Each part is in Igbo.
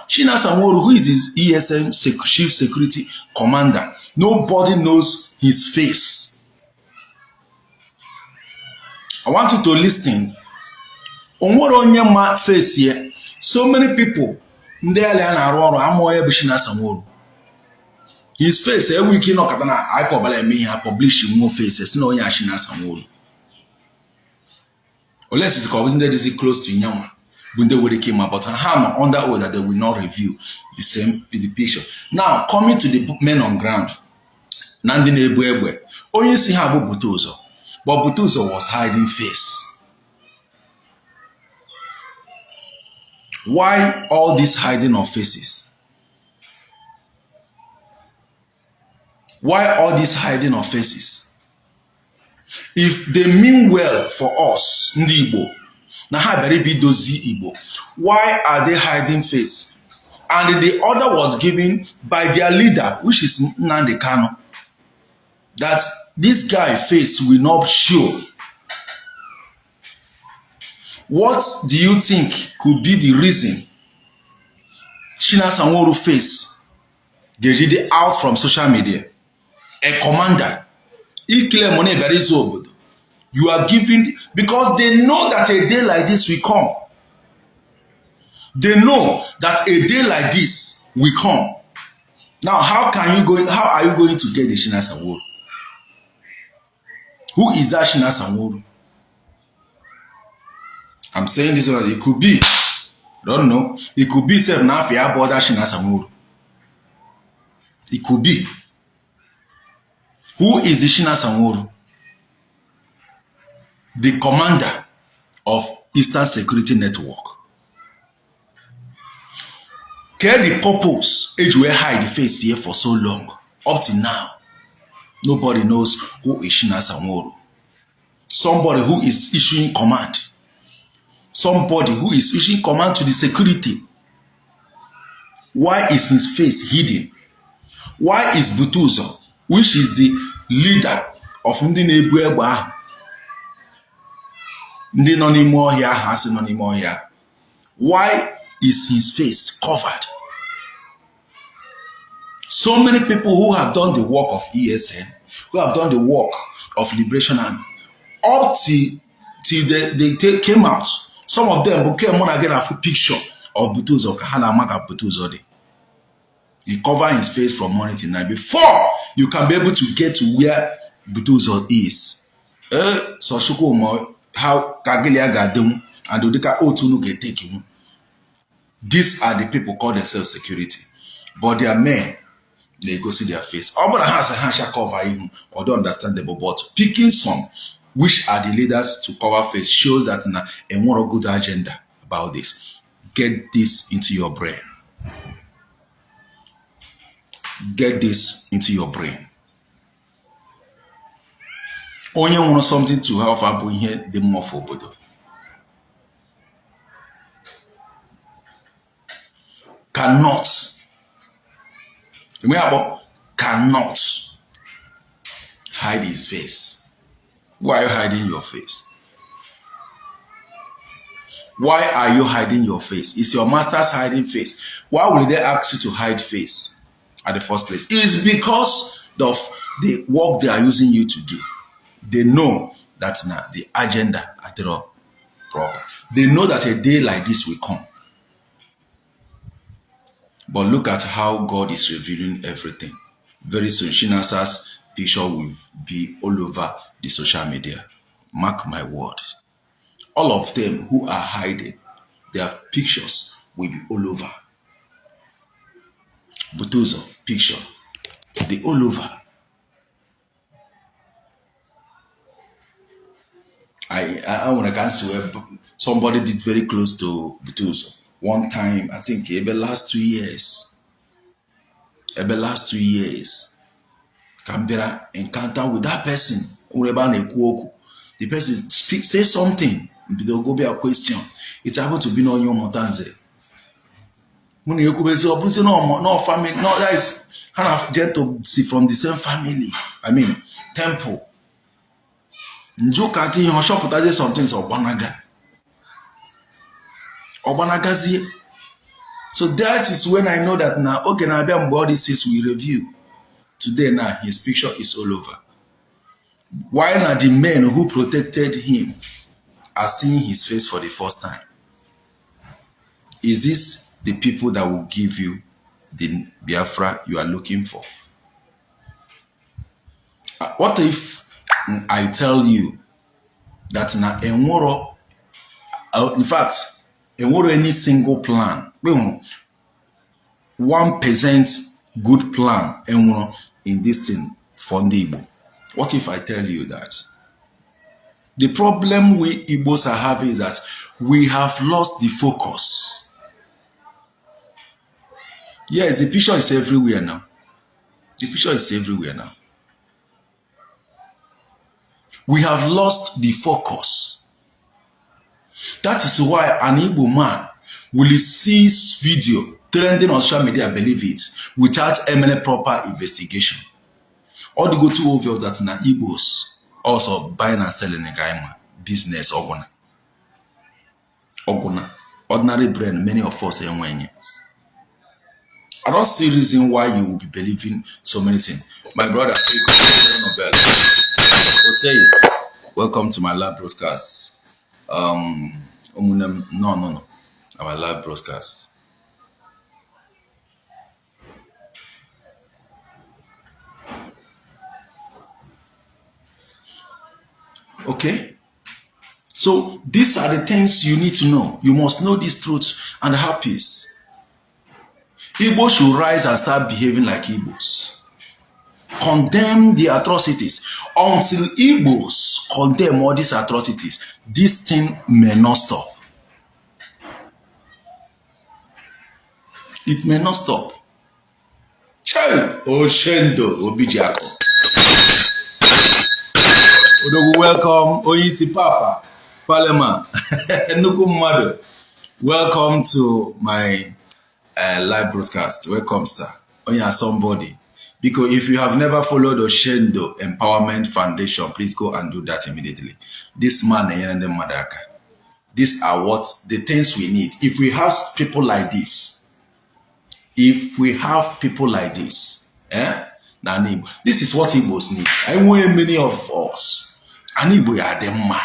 Chinasa Nworu, who is his ESN chief security commander, nobody knows his face. I want you to listen. O nwere onye ma face ya. So many people ndị ala na-arụ ọrụ ama onye bụ Chinasa Nworu. His face enwe ike ịnọkọta na IPOB eme ihe ha publish nwo face si na onye a Chinasa Nworu. Unless ka ọ bụzi ndị dịzi close to nyanwa bụ ndị nwere ike ịma, but ha nọ under oath that they will not review the same the picture. Now, coming to the men on ground na ndị na-ebu egbe, onye isi ha bụ Bute Ụzọ, but Bute Ụzọ was hiding face. Why all this hiding of faces? Why all this hiding of faces? If they mean well for us, ndị Igbo, na ha bịara ibi dozi Igbo, why are they hiding face? And the order was given by their leader, which is Nnamdi Kanu, that this guy face will not show. What do you think could be the reason Chinasa Nworu face ga-eji dị out from social media? A commander, ikele money bịara izu obodo, you are giving, because they know that a day like this will come. They know that a day like this will come. Now, how can you go? How are you going to get the Chinasa Nworu? Who is that Chinasa Nworu? I'm saying this one, it could be, I don't know. It could be self na afia bụ that Chinasa Nworu. It could be. Who is the Chinasa Nworu? The commander of Eastern Security Network. Ke the purpose eji wee hide the face here for so long? Up till now, nobody knows who is Chinasa Nworu. Somebody who is issuing command. Somebody who is issuing command to the security. Why is his face hidden? Why is Butuzo, which is the leader of ndị na-ebu egbe ahụ, ndị nọ n'ime ọhịa ahụ asị nọ n'ime ọhịa, why is his face covered? So many people who have done the work of ESN, who have done the work of Liberation Army, up till they came out, some of them bụ mụ na gị na-afụ picture of Butuzo ka ha na-ama ka Butuzo dị. He cover his face from morning till night before you can be able to get to where Butuzo is. So Chukwuma, how ka gịlị ya ga-adịnwu and ụdịka otu unu ga-eteki nwu. These are the people call themselves security, but their men na-egosi their face. Ọ bụrụ na ha sị ha ncha cover ihu, ọ dị understandable, but picking some which are the leaders to cover face shows that na enwero good agenda about this. Get this into your brain. Get this into your brain. Onye nwere something to help bụ ihe dị mma for obodo. Cannot. Enwe akpọ cannot hide his face. Why are you hiding your face? Why are you hiding your face? It's your master's hiding face. Why will they ask you to hide face at the first place? It's because of the work they are using you to do. They know that now the agenda adịrọ proper. They know that a day like this will come. But look at how God is revealing everything. Very soon, Chinasa's picture will be all over the social media. Mark my words. All of them who are hiding, their pictures will be all over. Butuzo picture, they all over. I want to cancel somebody did very close to Butuzo. One time, I think ebe last 2 years, ebe last 2 years, ka m bịara encounter with that person. Nwere ebe a na-ekwu okwu. The person speak, say something, mbido go bịa question. It happened to be na onye ụmụta nze. Mụ na ekwubezi ọ bụrụzi na family, no, that is, ha na gentle si from the same family. I mean, temple. Njụ ka ihe ọ chọpụtazie something ọgbanaga. Ọgbanagazie. So that is when I know that na oge na-abịa mgbe all these things we review. Today now, his picture is all over. Why na the men who protected him are seeing his face for the first time? Is this the people that will give you the Biafra you are looking for? What if I tell you that na enwero, in fact, enwero any single plan, 1% good plan enwero in this thing for ndị Igbo? What if I tell you that the problem we Igbos are having is that we have lost the focus? Yes, the picture is everywhere now. The picture is everywhere now. We have lost the focus. That is why an Igbo man will see video trending on social media, believe it, without any proper investigation. All the go too obvious that na Igbos also buying and selling a guy business ọgwụna. Ọgwụna. Ordinary brain, many of us enwenye. I don't see reason why you will be believing so many things. My brother, Nobel, Osei, welcome to my live broadcast. No, my live broadcast. Okay? So these are the things you need to know. You must know these truths and have peace. Igbo should rise and start behaving like Igbos. Condemn the atrocities. Until Igbos condemn all these atrocities, this thing may not stop. It may not stop. Chai Oshendo Obijiako. Odogwu, welcome. Onyeisi Papa Parliament. Nnukwu mmadụ. Welcome to my live broadcast. Welcome, sir. Onye somebody. Because if you have never followed Oshendo Empowerment Foundation, please go and do that immediately. This man, Madaka. These are what the things we need. If we have people like this, if we have people like this, eh? This is what Igbos need. I want many of us. And Igbo are the man.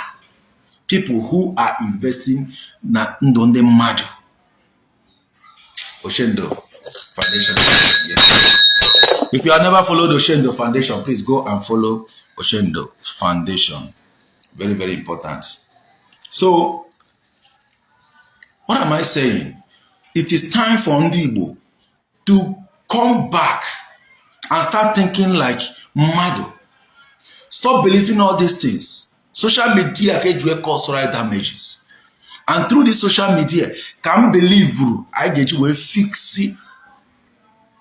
People who are investing na ndụ ndị mmadụ. Oshendo Foundation. Yes. If you have never followed Oshendo Foundation, please go and follow Oshendo Foundation. Very, very important. So, what am I saying? It is time for Ndị Igbo to come back and start thinking like mmadụ. Stop believing all these things. Social media can cause right damages. And through this social media, can believe I get you will fix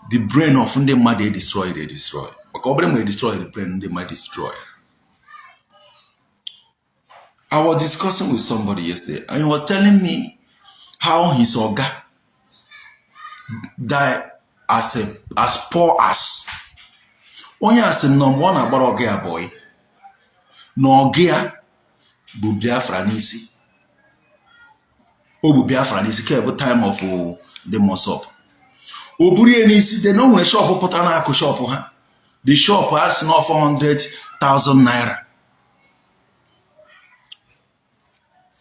the brain of ndị mmadụ destroy, they destroy. Maka ọ bụrụ ma destroy the brain, ndị mmadụ destroy. I was discussing with somebody yesterday, and he was telling me how his oga died as poor as. Onye asị m na mgbe ọ na-agbara ọga ya boy, na ọga ya bụ Biafra n'isi. O bụ Biafra n'isi ka bụ time of the MOSOP. O buru ya n'isi de na o nwere shop pụtara n'akụ shop ha. The shop ha si na 400,000 naira.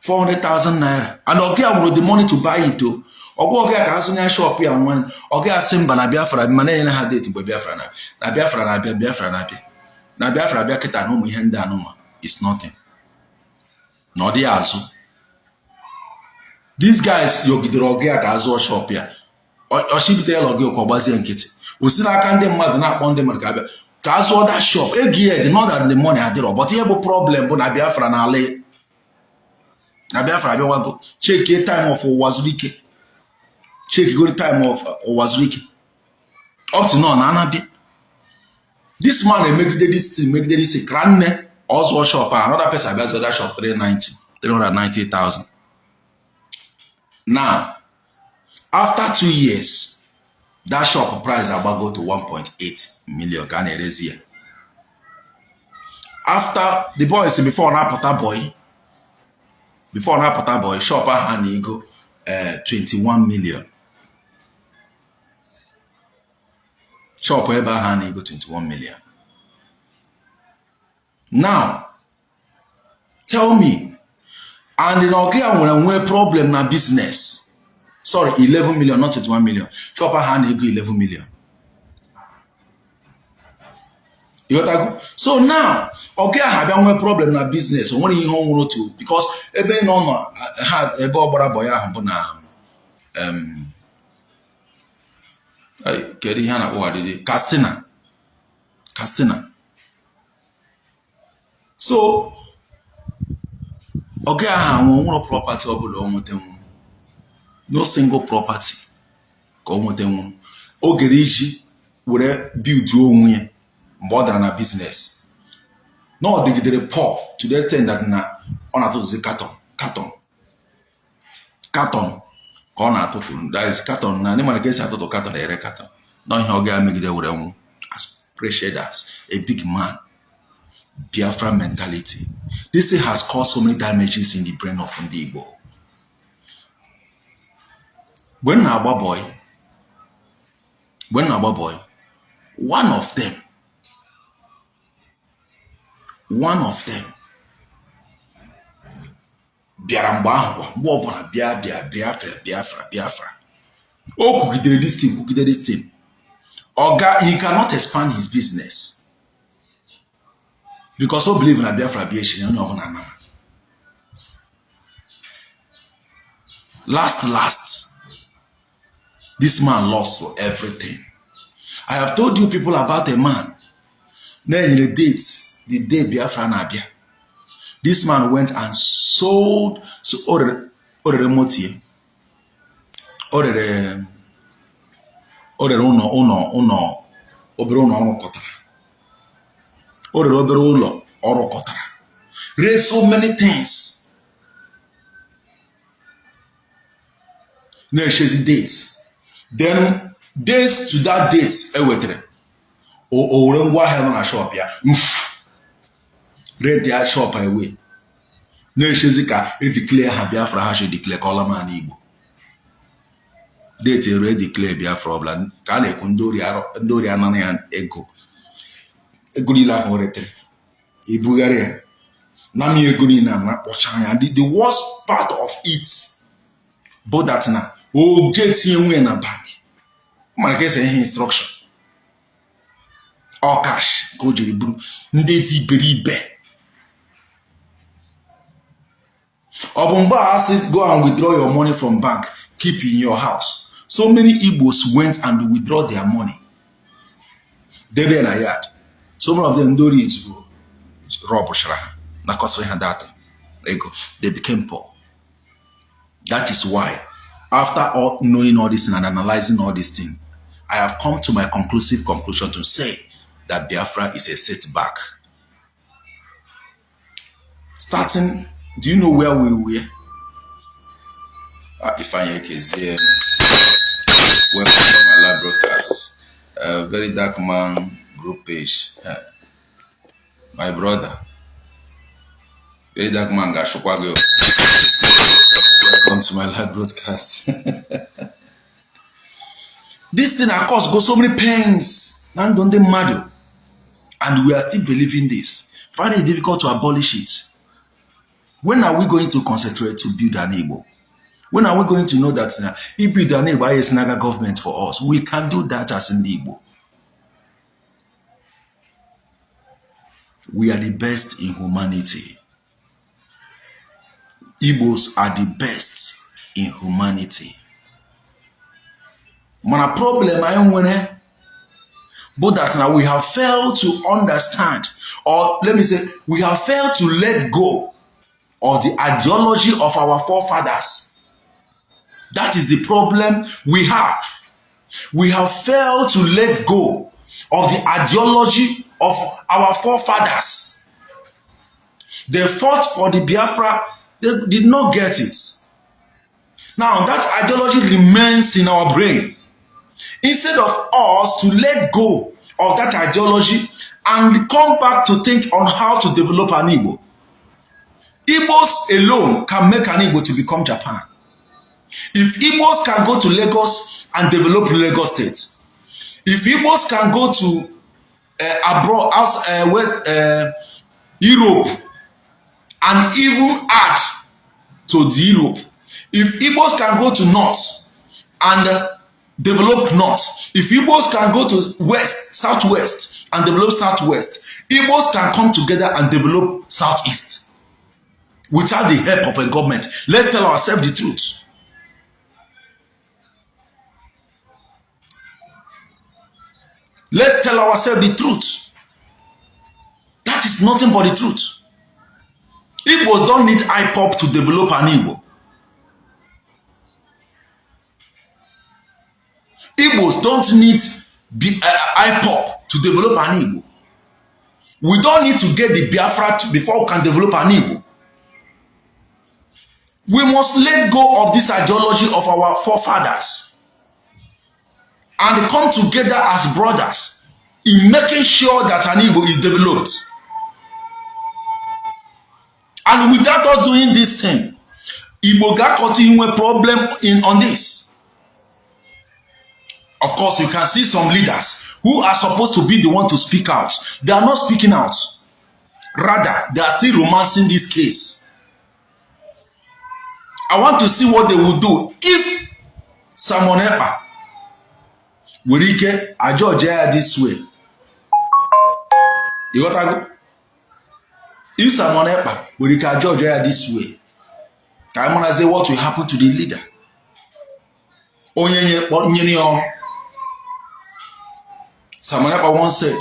400,000 naira. And ọga ya nwere the money to buy it o. Ọgwa ọga ya ka azụ ya shop ya nwanne. Ọga ya sị mba na Biafra ma na-enyere ha date mgbe Biafra na-abịa. Na Biafra na-abịa, Biafra na-abịa. Na Biafra abịa kịta na ụmụ ihe ndị anụma is nothing. Na ọ dịghị azụ. These guys yogidere ọgụ ya ka azụọ shop ya. Ọchị bitere ọgụ ụkọ gbazie nkịtị. O si n'aka ndị mmadụ na-akpọ ndị mmadụ ka abịa ka azụọ that shop. Ego ya dị not that the money adịrọ, but ihe bụ problem bụ na Biafra na ala na Biafra abịawago. Chekie time of ụwa zuru ike. Check time of ụwa zuru ike. Up to now na anabịa. This man emegide this thing, megide this thing. Kra nne ọzụọ shop a, another person abịa zụọ that shop 390,000. Now, after 2 years, that shop price agbago to 1.8 million ka a na-erezi ya. After the boys before na-apụta boy, before na-apụta boy, shop ahụ na-ego 21 million. Shop ebe ahụ a na-ego 21 million. Now, tell me, and na ọga ya nwere nwee problem na business. Sorry, 11 million, not 21 million. Shop ahụ a na-ego 11 million. Ịghọtago? So now, ọga ahụ abịa nwee problem na business, o nwere ihe ọ nwụrụ otu because ebe nọ nọ ha ebe ọ gbara boy ahụ bụ na kedu ihe a na-akpọgharịrị Katsina. Katsina. So ọga ahụ anwụ nwụrụ property ọbụla o nwetanwu, no single property ka o nwetanwu. O gere iji were build onwe ya mgbe ọ dara na business, na ọ dịgidere poor to the extent that na ọ na-atụtụzi carton, carton, carton ka ọ na-atụtụ. That is carton na ndị mara ka esi atụtụ carton, ere carton na ihe ọ ga-emegide were nwụ as appreciated as a big man. Biafra mentality, this thing has caused so many damages in the brain of ndị Igbo. Mgbe m na-agba boy, mgbe m na-agba boy, one of them bịara mgbe ahụ kwa mgbe ọbụla bịa bịa Biafra, Biafra, Biafra. O kwugidere this thing, kwugidere this thing. Oga, he cannot expand his business because o believe na Biafra bịa echi na onye ọbụla anara. Last last, this man lost everything. I have told you people about a man na-enyere dates, the day Biafra na-abịa. This man went and sold, so o rere moto ya, o rere ụlọ obere ụlọ ọ rụkọtara, o rere obere ụlọ ọ rụkọtara, ree so many things, na-echezi dates. Then days to that date e wetara, o were ngwaahịa nọ na shop ya rent ya shop away, na-echezi ka e declare ha Biafra. Ha shi declare ka ọla mana Igbo date eru, e declare Biafra ọbụla ka a na-ekwu, ndị ori anara ya ego niile ahụ o retere, ebugharị ya na mi ego niile a na-akpọcha ya. The worst part of it bụ that na o je tinye nwunye na bank mara ka esi ihe instruction, ọ cash ka o jiri buru ndị dị iberibe. Ọ bụ mgbe a sị go and withdraw your money from bank, keep in your house. So many Igbos went and withdraw their money, debe na yard. So many of them, ndị ori zuru rọbụchara ha na kọsịrị ha data ego. They became poor. That is why, after all knowing all this and analyzing all this thing, I have come to my conclusive conclusion to say that Biafra is a setback. Starting, do you know where we were? Ifeanyi Ekezie, welcome to my live broadcast. Very Dark Man group page. My brother, Very Dark Man ga-achụkwa gị. Welcome to my live broadcast. This thing has caused go so many pains na ndụ ndị mmadụ, and we are still believing this, find it difficult to abolish it. When are we going to concentrate to build an Igbo? When are we going to know that if build an Igbo is naga government for us? We can do that as ndị Igbo. We are the best in humanity. Igbos are the best in humanity. Mana problem anyị nwere bụ that na we have failed to understand, or let me say, we have failed to let go of the ideology of our forefathers. That is the problem we have. We have failed to let go of the ideology of our forefathers. They fought for the Biafra, they did not get it. Now that ideology remains in our brain. Instead of us to let go of that ideology and come back to think on how to develop an Igbo. Igbos alone can make an Igbo to become Japan. If Igbos can go to Lagos and develop Lagos State, If Igbos can go to abroad, west, Europe, and even add to the Europe, if Igbos can go to north and develop north, if Igbos can go to west, southwest, and develop southwest, Igbos can come together and develop southeast without the help of a government. Let's tell ourselves the truth. Let's tell ourselves the truth. That is nothing but the truth. Igbos don't need IPOB to develop an Igbo. Igbos don't need IPOB to develop an Igbo. We don't need to get the Biafra before we can develop an Igbo. We must let go of this ideology of our forefathers and come together as brothers in making sure that an Igbo is developed. And without us doing this thing, Igbo ga-continue problem in on this. Of course, you can see some leaders who are supposed to be the one to speak out. They are not speaking out. Rather, they are still romancing this case. I want to see what they will do if Simon Ekpa nwere ike ajọje ya this way. Ịghọtago? If Simon Ekpa nwere ike ajọje ya this way, ka anyị marazie what will happen to the leader. Onye nyere ya ọrụ. Simon Ekpa once said,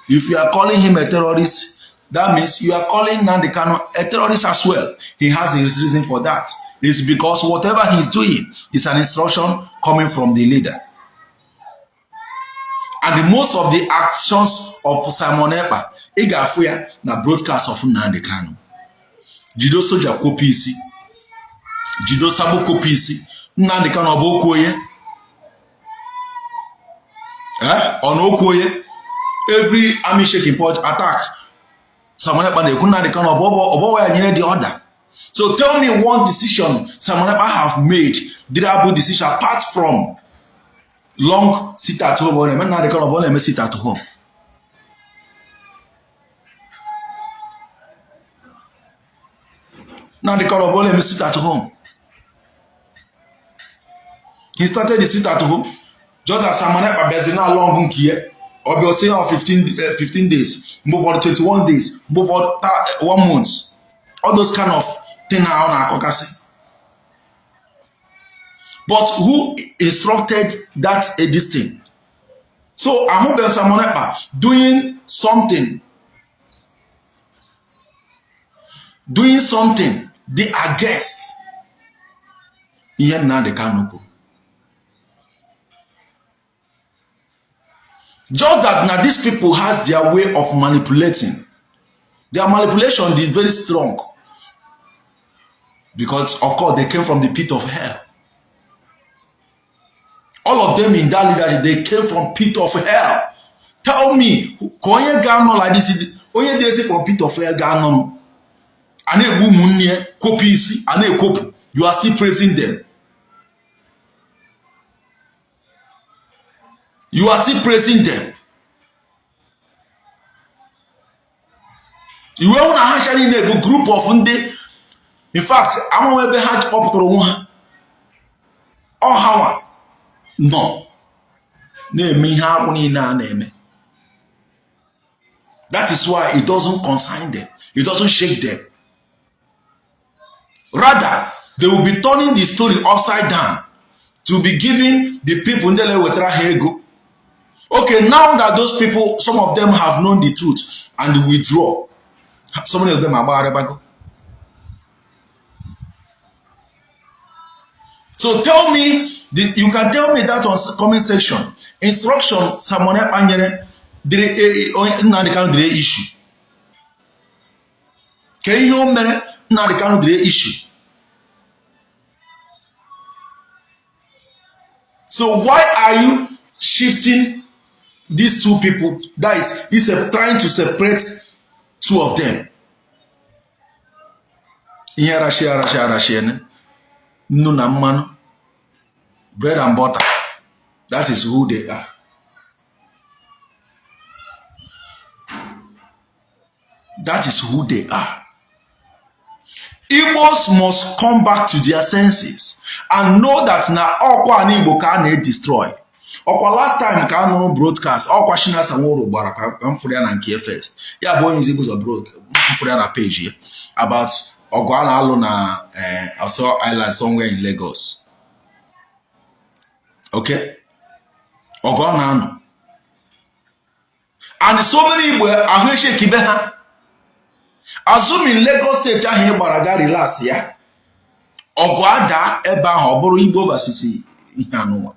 if you are calling him a terrorist, that means you are calling Nnamdi Kanu a terrorist as well. He has his reason for that. It's because whatever he's doing is an instruction coming from the leader. And the most of the actions of Simon Ekpa, ị ga-afụ ya na broadcast of Nnamdi Kanu. Jido soja kwopụ isi. Jido sabo kwopụ isi. Nnamdi Kanu ọ bụ okwu onye? Ọ na okwu onye? Every army shaking point attack Simon Ekpa na-ekwu Nnamdi Kanu ọbọwa ya nyere the order. So tell me one decision Simon Ekpa have made durable decision apart from long sit at home. Ọ na-eme Nnamdi Kanu ọ na-eme sit at home. Nnamdi Kanu ọ na-eme sit at home. He started the sit at home. Just as Simon Ekpa bịazi na long nke ya, ọ bịa sị ya 15 days, mgbe ụfọdụ 21 days, mgbe ụfọdụ 1 month. All those kind of thing ọ na-akọkasị. But who instructed that this thing? So ahụbeghị Simon Ekpa doing something dị against ihe Nnamdi Kanu kwuru. Just that na these people has their way of manipulating. Their manipulation is very strong. Because, of course, they came from the pit of hell. All of them in that leadership, they came from pit of hell. Tell me, ka onye ga-anọ like this, onye dị esi from pit of hell ga-anọ a na-egbu ụmụnne ya kwopụ isi a na-ekwopụ, you are still praising them. You are still praising them. Iwe hụ na ha ncha niile bụ group of ndị, in fact, amaghị ebe ha kpọpụtara onwe ha. Ọ hanwa nọ na-eme ihe akwụ niile a na-eme. That is why it doesn't concern them. It doesn't shake them. Rather, they will be turning the story upside down to be giving the people ndị na-ewetara ha ego. Okay, now that those people, some of them have known the truth and withdraw. Some of them agbagharịbago. So tell me, you can tell me that on comment section. Instruction Simon Ekpa nyere Nnamdi Kanu dịrị issue. Ka ihe o mere Nnamdi Kanu dịrị issue. So why are you shifting these two people? That is, he's trying to separate two of them. Ihe arashi arashi arashi ene. Nnu na mmanụ. Bread and butter. That is who they are. That is who they are. Igbos must come back to their senses and know that na ọkwa ana Igbo ka a na-edestroy. Ọkwa last time ka a nụrụ broadcast, ọkwa Chinasa Nworu gbara ka m fụrụ ya na nke first. Ya bụ onye izi ụzọ m fụrụ ya na page ya about ọgụ a na-alụ na Oso Island somewhere in Lagos. Okay? Ọgụ ọ na-anọ. And so many Igbo ahụ eshekibe ha. Assuming Lagos State ahụ ị gbara ga relax ya, ọgụ ada ebe ahụ, ọ bụrụ Igbo versus ihe anụnwa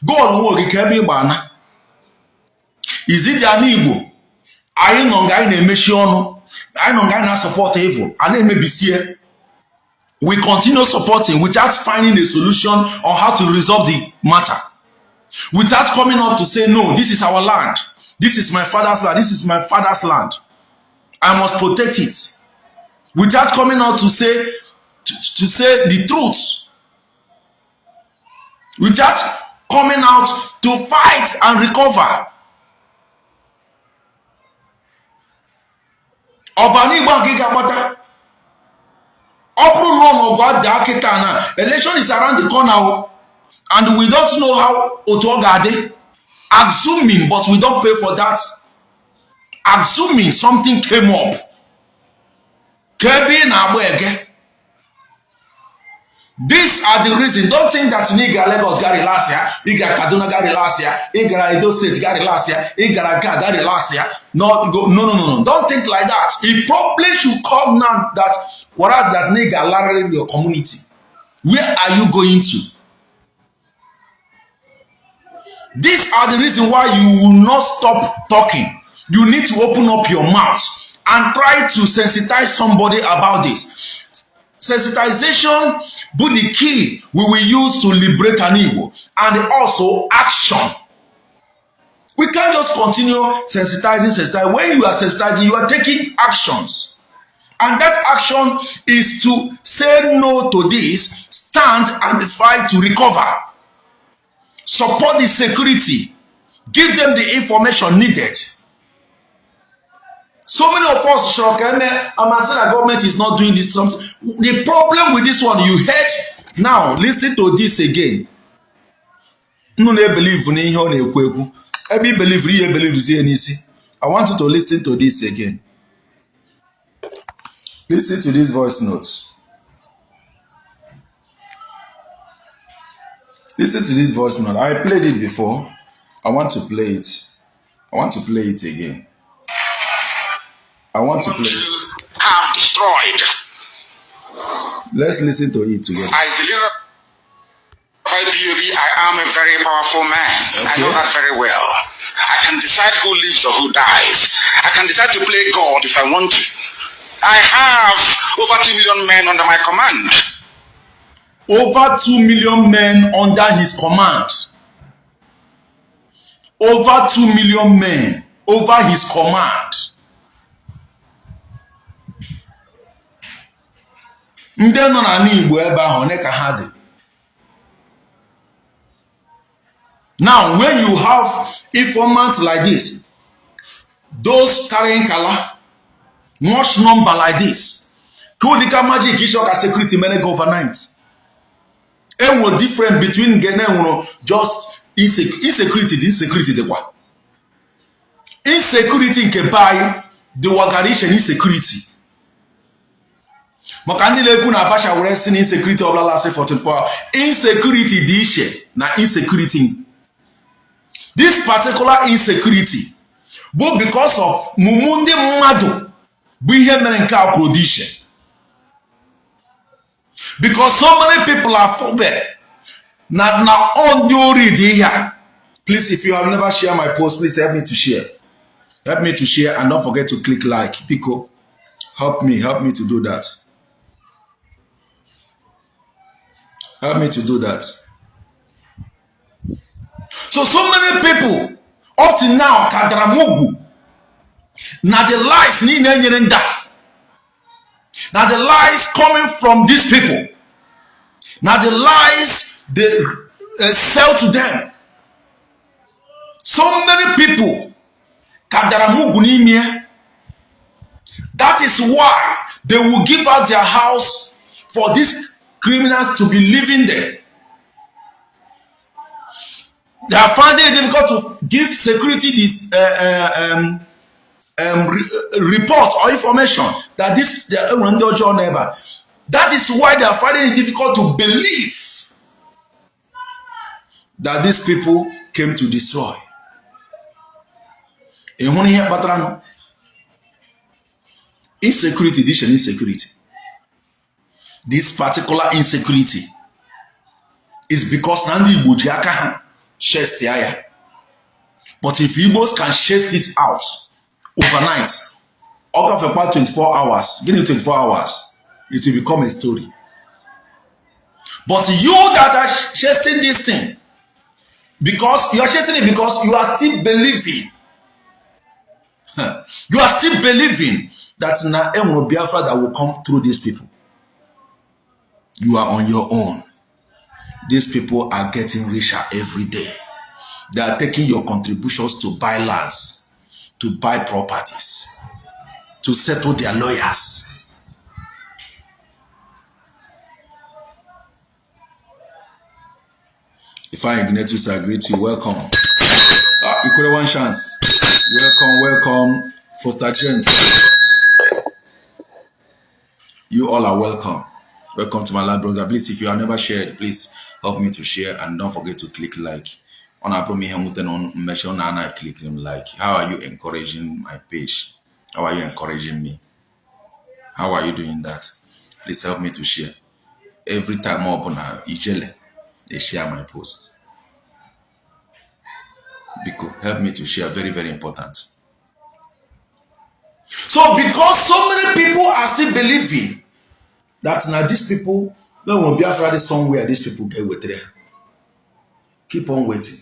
goal nwe ogige ebe ịgba ana izidi ana Igbo anyị nọ nga anyị na-emechi ọnụ, anyị nọ nga anyị na-support evil a na-emebisie. We continue supporting without finding a solution on how to resolve the matter, without coming up to say, "No, this is our land. This is my father's land. This is my father's land. I must protect it," without coming out to say the truth, without coming out to fight and recover. Ọbara Igbo nke ga-agbata ọ bụrụ na ọnọgụ ada kịta na election is around the corner and we don't know how otu ọ ga-adị, assuming, but we don't pay for that, assuming something came up, ka ebe ị na-agba ege. These are the reason. Don't think that na ị gara Lagos ga relax ya, ị gara Kaduna ga relax ya, ị gara Edo State ga relax ya, ị gara ga ga relax ya. No, go, no, no, no, no. Don't think like that. It probably should come now that whereas that na ị ga-alarịrị your community. Where are you going to? These are the reason why you will not stop talking. You need to open up your mouth and try to sensitize somebody about this. Sensitization bụ the key we will use to liberate an Igbo, and also action. We can't just continue sensitizing, sensitizing. When you are sensitizing, you are taking actions. And that action is to say no to this, stand and fight to recover. Support the security. Give them the information needed. So many of us, I'm saying that government is not doing this. Something. The problem with this one, you heard now, listen to this again. Unu na-ebelieve n'ihe ọ na-ekwu ekwu. Ebe i believe, ihe believe ya n'isi. I want you to listen to this again. Listen to this voice note. Listen to this voice note. I played it before. I want to play it. I want to play it again. I want to play. Have destroyed. Let's listen to it together. As the leader of IPOB, I am a very powerful man. Okay. I know that very well. I can decide who lives or who dies. I can decide to play God if I want to. I have over 2 million men under my command. Over 2 million men under his command. Over 2 million men over his command. Ndị nọ n'ala Igbo ebe ahụ, one ka ha dị? Now, when you have informants like this, those carrying kala, much number like this, ka ụdịka magic ịchọ ka security mere gị overnight. Enwere difference between nke na-enwere just insecurity dị, insecurity dịkwa. Insecurity nke be anyị dịwagara iche na insecurity. Maka ndị na-ekwu na Abacha were sị na insecurity ọbụla lasị for 24 hours. Insecurity dị iche na insecurity. This particular insecurity bụ because of mumu ndị mmadụ bụ ihe mere nke a kwuru dị iche. Because so many people are phobic na na ndị ori dị ihe a. Please, if you have never shared my post, please help me to share. Help me to share and don't forget to click like. Biko, help me to do that. Help me to do that. So many people up to now kadara mugu na the lies niile enyere ndị a, na the lies coming from these people, na the lies they sell to them. So many people kadara mugu n'ime. That is why they will give out their house for these criminals to be living there. They are finding it difficult to give security this report or information that this ndị ọjọọ nọ ebe a. That is why they are finding it difficult to believe that these people came to destroy. Ị hụrụ ihe kpatara nụ? Insecurity, this insecurity. This particular insecurity is because na ndị Igbo ji aka ha chase ya. But if Igbos can chase it out overnight, ọ gafekwa 24 hours, gịnị 24 hours, it will become a story. But you that are chasing this thing, because you are chasing it because you are still believing. You are still believing that na enwere Biafra that will come through these people. You are on your own. These people are getting richer every day. They are taking your contributions to buy lands, to buy properties, to settle their lawyers. If I Ignatius, I greet you. Welcome. Ah, Ikwere one chance. Welcome, welcome, Foster James. You all are welcome. Welcome to my live brother. Please, if you have never shared, please help me to share and don't forget to click like. On our mention and click like. How are you encouraging my page? How are you encouraging me? How are you doing that? Please help me to share. Every time I open ijele, they share my post. Because help me to share. Very, very important. So because so many people are still believing that now these people, there will be Biafra somewhere, these people get with there. Keep on waiting.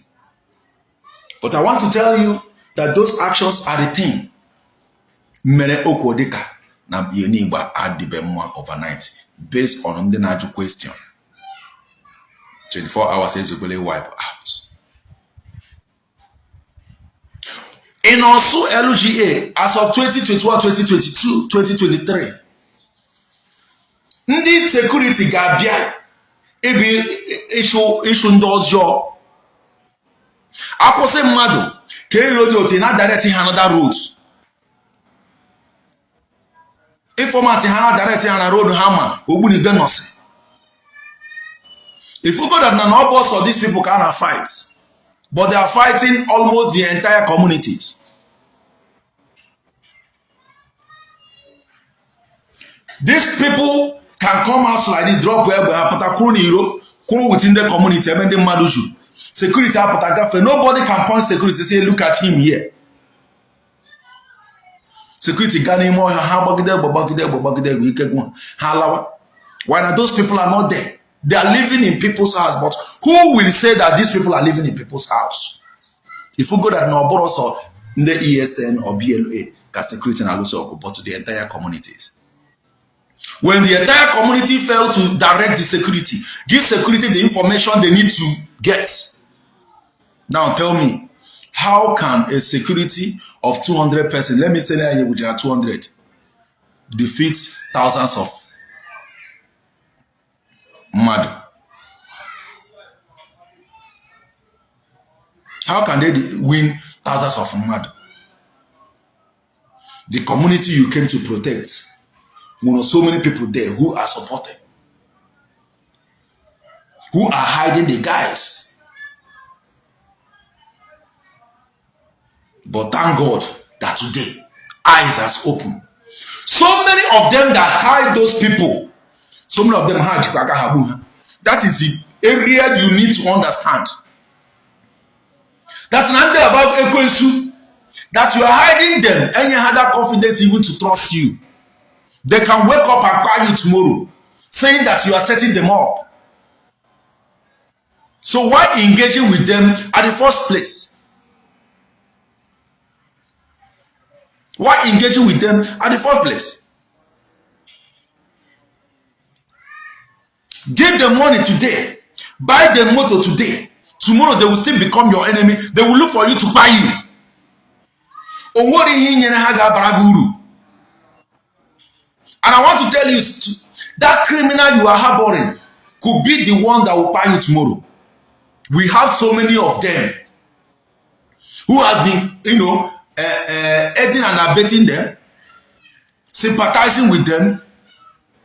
But I want to tell you that those actions are the thing. Mere okwu dịka na ihe n'Igbo adịbe mma overnight based on ndị na-ajụ question. 24 hours ezukwele wipe out. In Orsu LGA, as of 2021, 2022, 2023, ndị security ga-abịa ibi ịchụ ndị ọjọọ, akwụsị mmadụ ka ero dị otu na direct ha another road, informant ha na direct ha na road ha ma Ogbunigwe nọsị. If you go that na ọ bụ ọsọ these people ka na fight, but they are fighting almost the entire communities. These people can come out like this, drop egbe ha pụta kwuru n'iro, kwuru within the community ebe ndị mmadụ juru. Security apụta gafere, nobody can point security say look at him here. Security gaa n'ime ọhịa ha gbagide egbe gbagide egbe gbagide egbe ike gwụ ha lawa. Why na those people are not there? They are living in people's house, but who will say that these people are living in people's house? If you go that na ọ bụrụ sọ ndị ESN or BLA ka security na-alụso ọgụ, but to the entire communities. When the entire community fail to direct the security, give security the information they need to get. Now tell me, how can a security of 200 person, let me say that with 200, defeat thousands of mmadụ? How can they win thousands of mmadụ? The community you came to protect, you know, so many people there who are supporting, who are hiding the guys. But thank God that today, eyes has opened. So many of them that hide those people, so many of them ha jikwa aka ha gbu ha. That is the area you need to understand. That na ndị about ekwensu, that you are hiding them, and you have that confidence even to trust you. They can wake up and call you tomorrow, saying that you are setting them up. So why engaging with them at the first place? Why engaging with them at the first place? Give them money today, buy them motor today. Tomorrow they will still become your enemy. They will look for you to buy you. O nwere ihe inyere ha ga-abara gị uru. And I want to tell you, that criminal you are harboring could be the one that will buy you tomorrow. We have so many of them who have been, aiding and abetting them, sympathizing with them,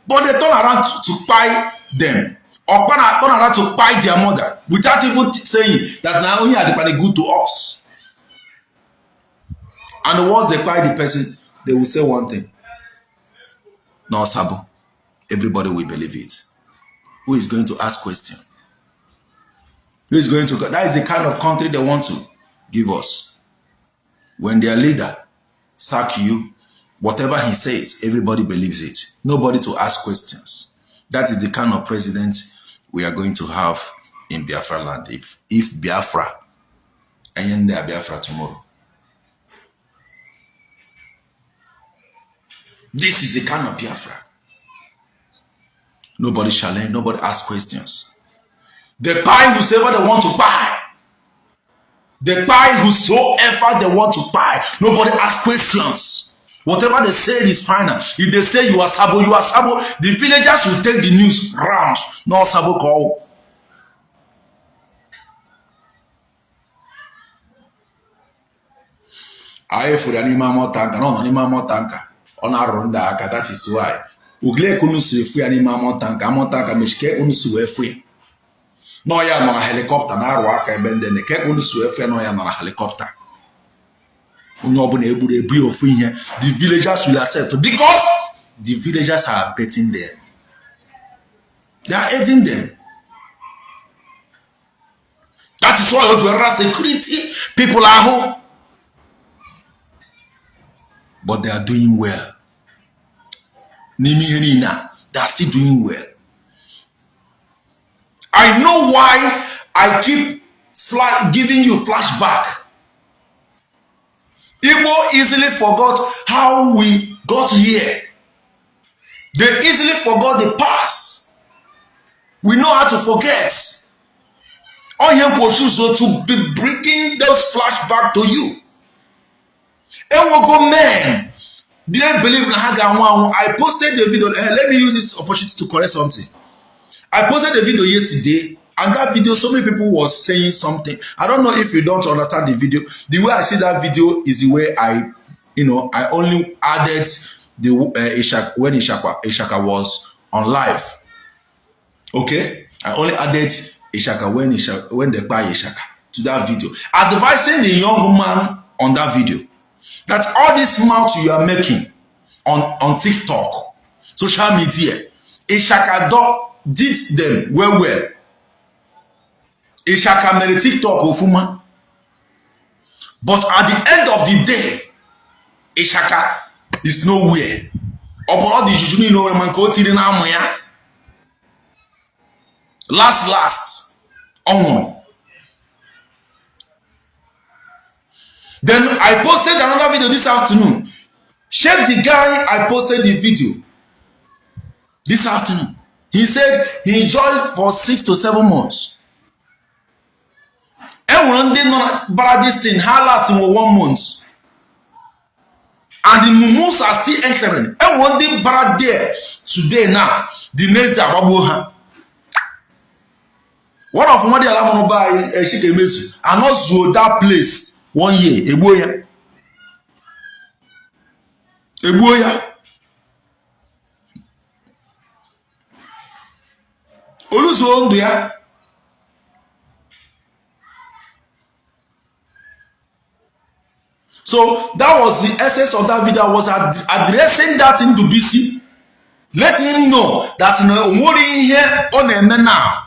but they turn around to buy them or turn around to buy their mother without even saying that na only are they good to us. And once they buy the person, they will say one thing. No, Sabo. Everybody will believe it. Who is going to ask question? Who is going to? That is the kind of country they want to give us. When their leader sack you, whatever he says, everybody believes it. Nobody to ask questions. That is the kind of president we are going to have in Biafra land. If Biafra, and there Biafra tomorrow. This is the kind of Biafra. Nobody challenge, nobody ask questions. They buy whosoever they want to buy. They buy whosoever they want to buy. Nobody ask questions. Whatever they say is final. If they say you are sabo, you are sabo. The villagers will take the news round. No sabo call. Anyị fụrụ ya n'ime armor tanker, na ọ nọ n'ime armor tanker, ọ na-arụrụ ndị aka. That is why ugile unu siri fụ ya n'ime armor tanker, armor tanker mechi ka unu si wee fụ ya nọ ya nọ na helicopter na-arụ aka ebe ndị na ka unu si wee fụ ya nọ ya nọ na helicopter. Onye ọbụla egburu ebu ya ofu ihe, the villagers will accept because the villagers are betting them. They are aiding them. That is why o ji security people ahụ. But they are doing well. N'ime ihe niile a, they are still doing well. I know why I keep giving you flashback. Igbo easily forgot how we got here. They easily forgot the past. We know how to forget. Onye so to be bringing those flashback to you. Enwogo men didn't believe na ha ga-anwụ anwụ. I posted the video. Let me use this opportunity to correct something. I posted the video yesterday, and that video, so many people was saying something. I don't know if you don't understand the video. The way I see that video is the way I, I only added the Ishaka, when Ishaka was on live. Okay, I only added Ishaka when they buy Ishaka to that video, advising the young man on that video that all this mouth you are making on TikTok, social media, Ishaka did them well well. Ishaka mere TikTok ofuma, but at the end of the day, Ishaka is nowhere. Ọ bụrụ ọ dị ijiji niile o nwere ma nke o tiri n'amụ ya. Last last, ọ nwụrụ. Then I posted another video this afternoon. Check the guy I posted the video this afternoon. He said he enjoyed for 6 to 7 months. Enwere ndị nọ na bara this thing ha last for 1 month. And the mumus are still entering. Enwere ndị bara there today now. The next day agbagbuo ha. One of nwadiala mụrụ be anyị Eshikemezu anọzuo that place 1 year egbuo ya. Egbuo ya. Oluzuo ndụ ya. So that was the essence of that video. I was addressing that Ndubisi. Let him know that na o nwere ihe ọ na-eme now.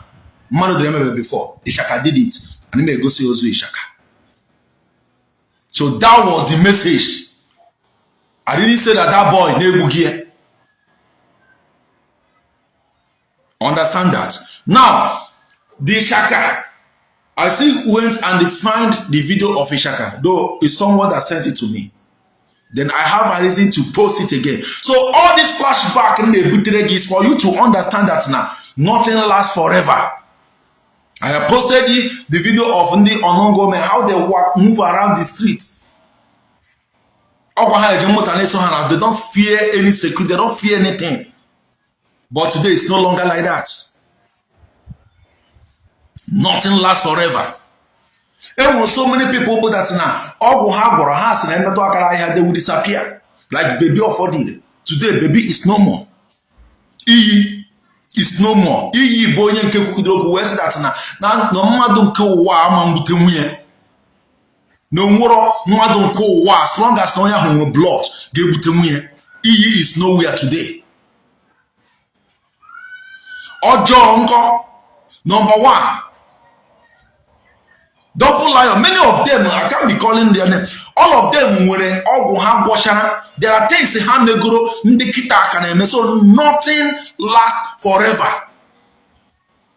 Mmadụ dịrị emebe before. Ishaka did it. And m egosi ozu Ishaka. So that was the message. I didn't say that that boy na-egbughị ya. Understand that. Now, the Ishaka, I still went and find the video of Ishaka, though it's someone that sent it to me. Then I have my reason to post it again. So all this flashback in the Buteregi is for you to understand that now nothing lasts forever. I have posted the video of Ndi Onongome, how they walk, move around the streets. Ọgwa ha eji mmụta na-eso ha na they don't fear any security, they don't fear anything. But today it's no longer like that. Nothing lasts forever. E nwere so many people bụ that na ọgwụ ha gwọrọ ha sị na emetụ akara ahịa, they will disappear like Baby Ọfọdịre. Today Baby is no more. Iyi is no more. Iyi bụ onye nke kwugidere okwu wee sị that na na mmadụ nke ụwa ama mgbute nwunye na onwero mmadụ nke ụwa, as long as na onye ahụ nwere blood, ga-egbute nwunye. Iyi is nowhere today. Ọjọọ nkọ number one, Double Lion, many of them, I can't be calling their name, all of them nwere ọgwụ ha gwọchara. There are things ha megoro ndị kịta aka na-eme. So nothing lasts forever.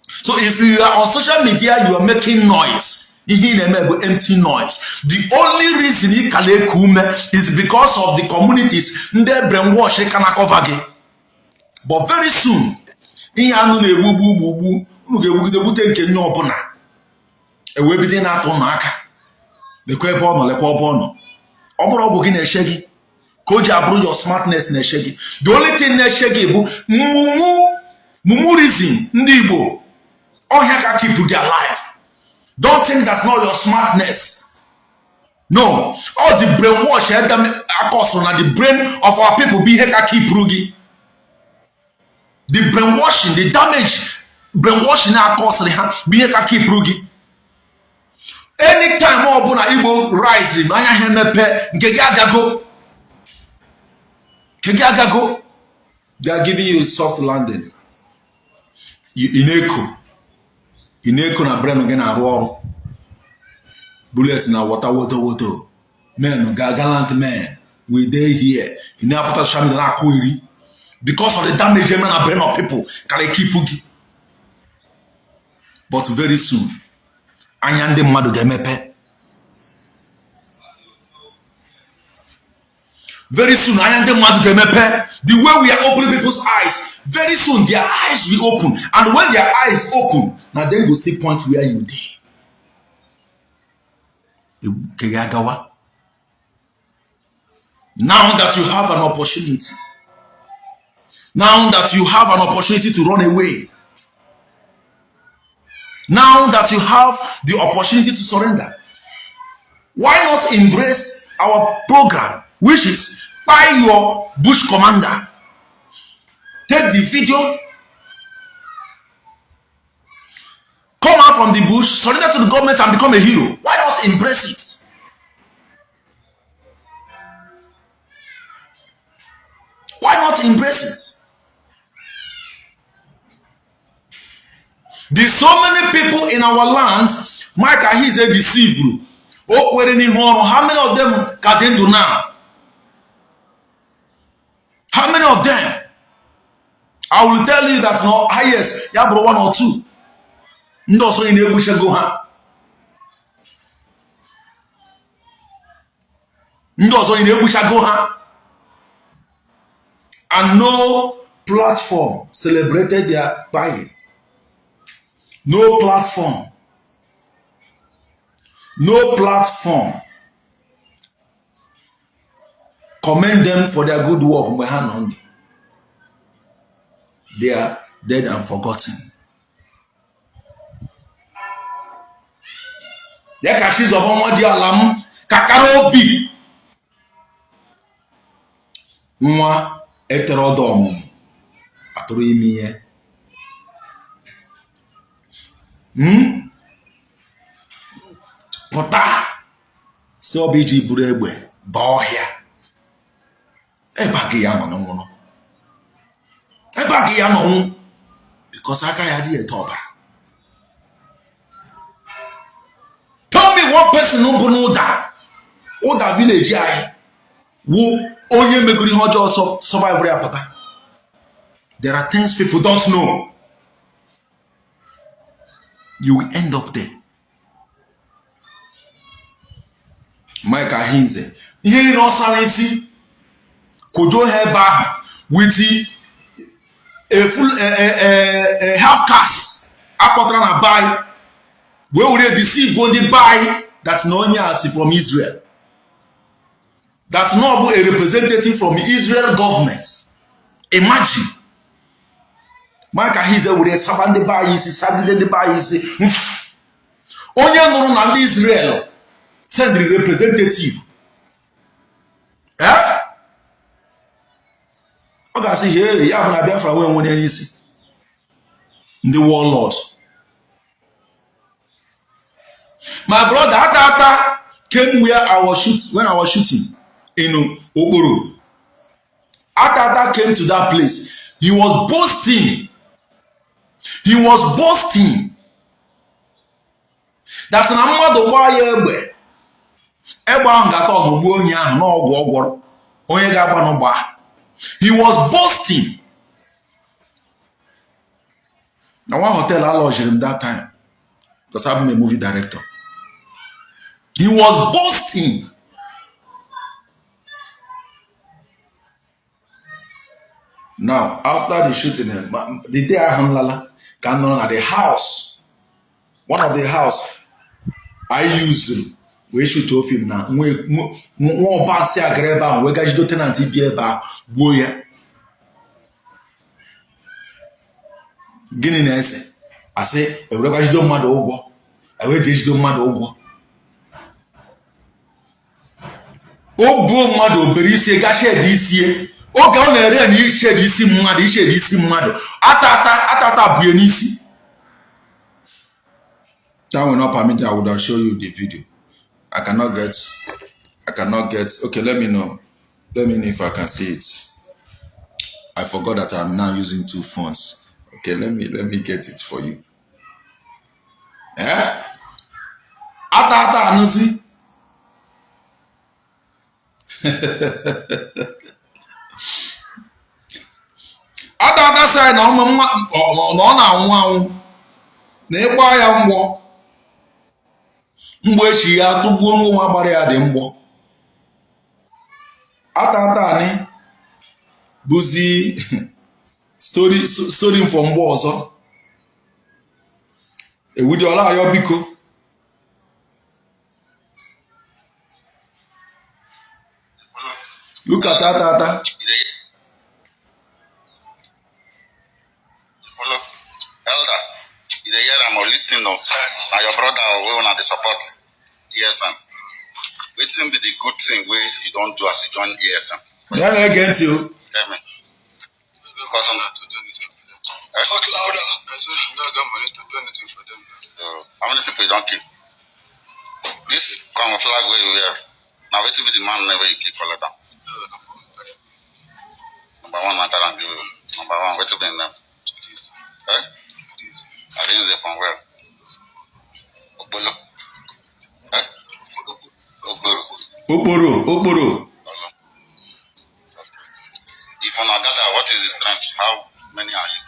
So if you are on social media, you are making noise. Ihe ị na-eme bụ empty noise. The only reason ị ka na-eku ume is because of the communities ndị brainwash ka na cover gị. But very soon, ihe anụ na-egbu gbu gbu gbu unu ga-egbugide gbute nke nye ọbụla ewee bido na-atụ ụnụ aka, lekwa ebe ọ nọ, lekwa ebe ọ nọ. Ọ bụrụ ọgwụ gị na-eche gị ka o ji abụrụ your smartness na-eche gị. The only thing na-eche gị bụ mumu mumurism ndị Igbo ọhịa ka keep gị alive. Don't think that's not your smartness. No, all the brainwash akọsụrụ na the brain of our people bụ ihe ka keep gị. The brainwashing, the damage brainwashing akọsịrị ha bụ ihe ka keep gị. Anytime ọbụla Igbo rise ma anya ha emepe, nke gị agago, nke gị agago. They are giving you soft landing. Ị na-eko, ị na-eko na brain gị na-arụ ọrụ. Bullet na water woto woto men ga gallant men we dey here. Ị na-apụta social media na-akụ iri because of the damage eme na brain of people kara keep gị. But very soon, anya ndị mmadụ ga-emepe. Very soon, anya ndị mmadụ ga-emepe. The way we are opening people's eyes, very soon their eyes will open, and when their eyes open, na them go still point where you dey. Nke gị agawa. Now that you have an opportunity, now that you have an opportunity to run away, now that you have the opportunity to surrender, why not embrace our program, which is buy your bush commander, take the video, come out from the bush, surrender to the government and become a hero? Why not embrace it? Why not embrace it? There's so many people in our land Mike Ahize deceived. O kwere n'ihu ọrụ. How many of them ka dị ndụ now? How many of them? I will tell you that no highest ya bụrụ one or two. Ndị ọzọ na-egbuchego ha. Ndị ọzọ na-egbuchago ha. And no platform celebrated their buying. No platform. No platform commend them for their good work mgbe ha nọ ndụ. They are dead and forgotten. Ya ka Chizọba nwa dị ala m kakara obi nwa etere ọdụ ọmụmụ atụrụ ime ihe. Pụta si ọ bụ iji buru egbe baa ọhịa ebe a gị ya nọ nwụrụ, ebe a gị ya nọ nwụ, because aka ya adịghị ete ọbara. Tell me one person bụ n'ụda ụda village anyị wụ onye megoro ihe ọjọọ survive ya pụta. There are things people don't know. You will end up there. Mike Ahinze ihe niile ọ sara isi kodo ha ebe ahụ with a full a half caste akpọtara na be wee were deceive ndị be that na onye a si from Israel. That na ọ bụ a representative from Israel government. Imagine. Mike Ahize were saba ndị be anyị isi, sagide ndị be anyị isi. Onye nụrụ na ndị Israel sendịrị representative, eh? Ọ ga-asị he ya bụ na Biafra nwee nwere n'isi ndị warlord. My brother, Ata Ata came where I was shoot when I was shooting in Okporo. Ata Ata came to that place. He was boasting. He was boasting that na mmadụ gbaa ya egbe, egbe ahụ ga-atọ ọgụ gbuo onye ahụ n'ọgwụ ọ gwọrọ, onye ga-agba n'ụgbọ. He was boasting. Na one hotel I lodged him that time because I'm a movie director. He was boasting. Now, after the shooting, the day ahụ nlala ka m nọrọ na the house, one of the house I used wee shoot film na nwa ọbansị agara ebe ahụ wee gajido tenant bi ebe ahụ gbuo ya. Gịnị na-ese? Asị ewerekwa jido mmadụ ụgwọ, ewee ji ejido mmadụ ụgwọ, o buo mmadụ obere isi ga shed isie oge ọ na-ere ya na ished isi mmadụ, ished isi mmadụ, ata ata ata ata bue n'isi. That will not permit. I would have shown you the video. I cannot get. Okay, let me know. Let me know if I can see it. I forgot that I'm now using two phones. Okay, let me get it for you. Eh? Ata ata anụzi. Ata ata sị na na ọ na-anwụ anwụ na ịgba ya mgbọ mgbọ echi ya tụgbuo nwa gbara ya dị mgbọ. Ata ata anị bụzi story story mfọ mgbe ọzọ ewudiola ayọ biko. Look at ata ata. Follow. Elder, you dey hear am or listen o? Na your brother wey una dey support ESN. Wetin be the good thing wey you don do as you join ESN? Ya na-ege ntị o. Tell me. Because some, To do anything for them. Eh? Talk louder. I say, I no got money to do anything for them. So, how many people you don kill? This camouflage wey you wear, na wetin be the man name wey you kill for letter? Number one, na tell am give you. Number one, wetin be him name? Eh? Arinze from where? Ogbolo. Eh? Ogbolo. Okporo, okporo. Olo. If una gather, what is the strength? How many are you?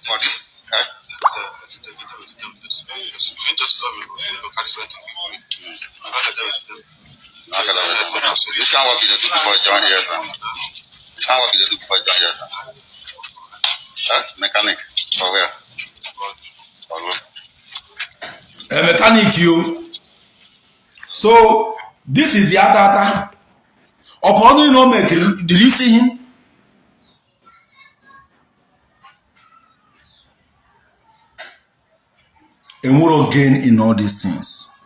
For this, eh? Just love me, go carry something give me. I got that with them. Okay, which kind work you dey do before you join ESN? Which kind work you dey do before you join ESN? Eh? Mechanic. For where? Olo. A mechanic yo. So this is the ata ata. Upon you know make, did you see him? Enwero gain in all these things.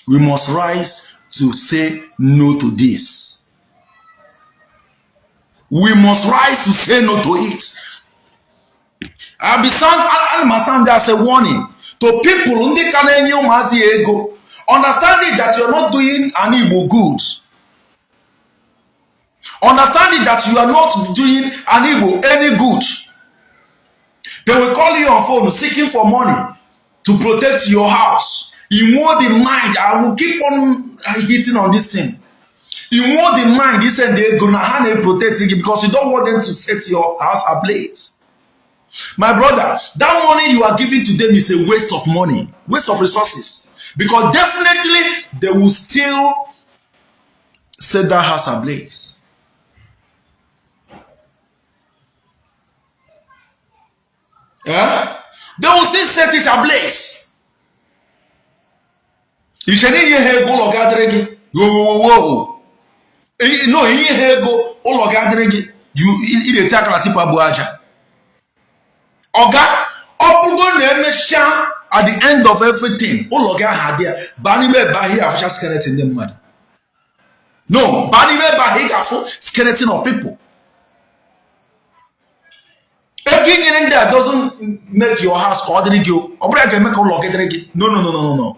We must rise to say no to this. We must rise to say no to it. I be sound, ana m sound as a warning to people ndị ka na-enye ụmụazị ya ego. Understanding that you are not doing an Igbo good. Understanding that you are not doing an Igbo any good. They will call you on phone seeking for money to protect your house. You want the mind. I will keep on hitting on this thing. You want the mind. He said they're gonna hand protect you because you don't want them to set your house ablaze. My brother, that money you are giving to them is a waste of money, waste of resources. Because definitely they will still set that house ablaze. Yeah? They will still set it ablaze. Iche na inye ha ego ụlọ ga-adịrị gị wowowowo. No, inye ha ego, ụlọ gị adịrị gị. Ị na-eti aka na tipper bụ aja. Ọga, ọ bụgo na emechaa, at the end of everything, ụlọ gị ahụ adị ya. Baa n'ime ebe ahụ, ị ga-afụcha skeleton ndị mmadụ. No, baa n'ime ebe ahụ, ị ga-afụ skeleton of people. Ego inyere ndị a doesn't make your house ka ọ dịrị gị. Ọ bụrụ ya ga-eme ka ụlọ gị dịrị gị. No, no, no, no, no,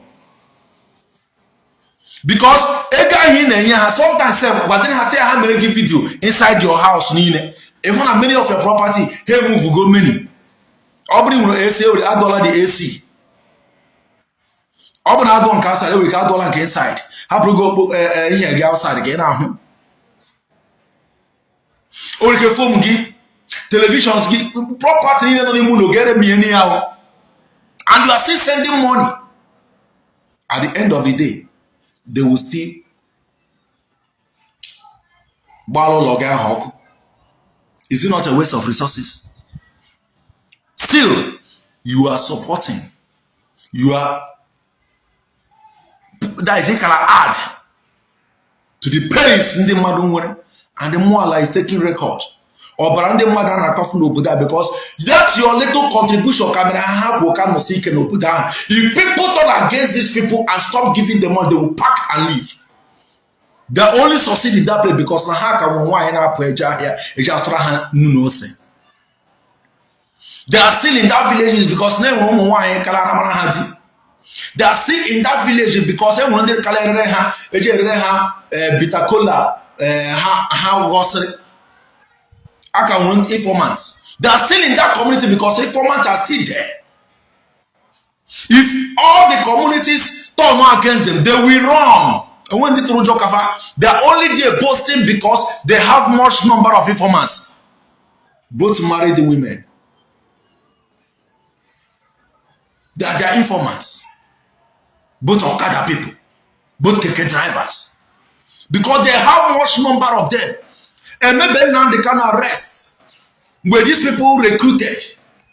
because ego ahụ ị na-enye ha, sometimes sef, gwadịrị ha sị ha mere gị video inside your house niile, ịhụ na many of your property ha emuvugo many. Ọ bụrụ nwere AC, ewere adọla the AC. Ọ bụ na adọ nke outside, ewere ka adọla nke inside, hapụrụ gị okpo ihe gị outside ka ị na-ahụ. O nwere ike phone gị, televisions gị, property niile nọ n'ime ụlọ ga-ere m ihe n'ihe ahụ, and you are still sending money. At the end of the day, they will still gbara ụlọ gị ahụ ọkụ. Is it not a waste of resources? Still you are supporting, you are, that is, ịkara add to the pains ndị mmadụ nwere, and the mmụọ is taking record ọbara ndị mmadụ a na-akpafu n'obodo a, because that's your little contribution ka mere ha ha kwuo ka nọsi ike n'obodo ahụ. If people turn against these people and stop giving them money, they will pack and leave. They only succeed in that place because na ha ka nwere nwaanyị na-apụ eje ahịa, eje azụtara ha nnu na ose. They are still in that villages because na enwere ụmụ nwaanyị kara mara ha di. They are still in that village because enwere ndị kara erere ha, eji erere ha bitter kola ha ha ghọsịrị aka nwere informants. They are still in that community because informants are still there. If all the communities turn against them, they will run. And when they tụrụ ụjọ kafa, they are only there boasting because they have much number of informants, both married women. They are their informants, both Okada people, both keke drivers, because they have much number of them. Emebe Nnamdi Kanu arrest, mgbe these people recruited,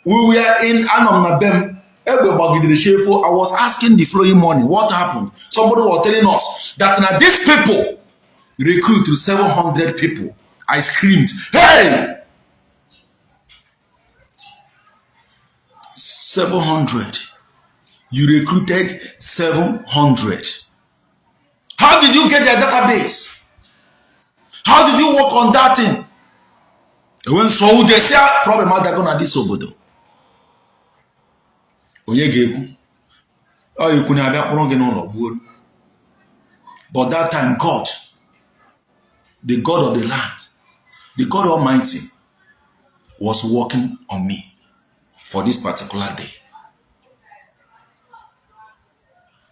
we were in, anọ m na be m, egbe gbagidere chefo. I was asking the following morning what happened. Somebody was telling us that na these people recruit 700 people. I screamed, "Hey, 700! You recruited 700? How did you get their database? How did you work on that thing?" Enwe nsogbu, they say problem adago na this obodo. Onye ga-ekwu ọ ekwu na-abịa kpọrọ gị n'ụlọ gbuo. But that time, God, the God of the land, the God Almighty, was working on me for this particular day.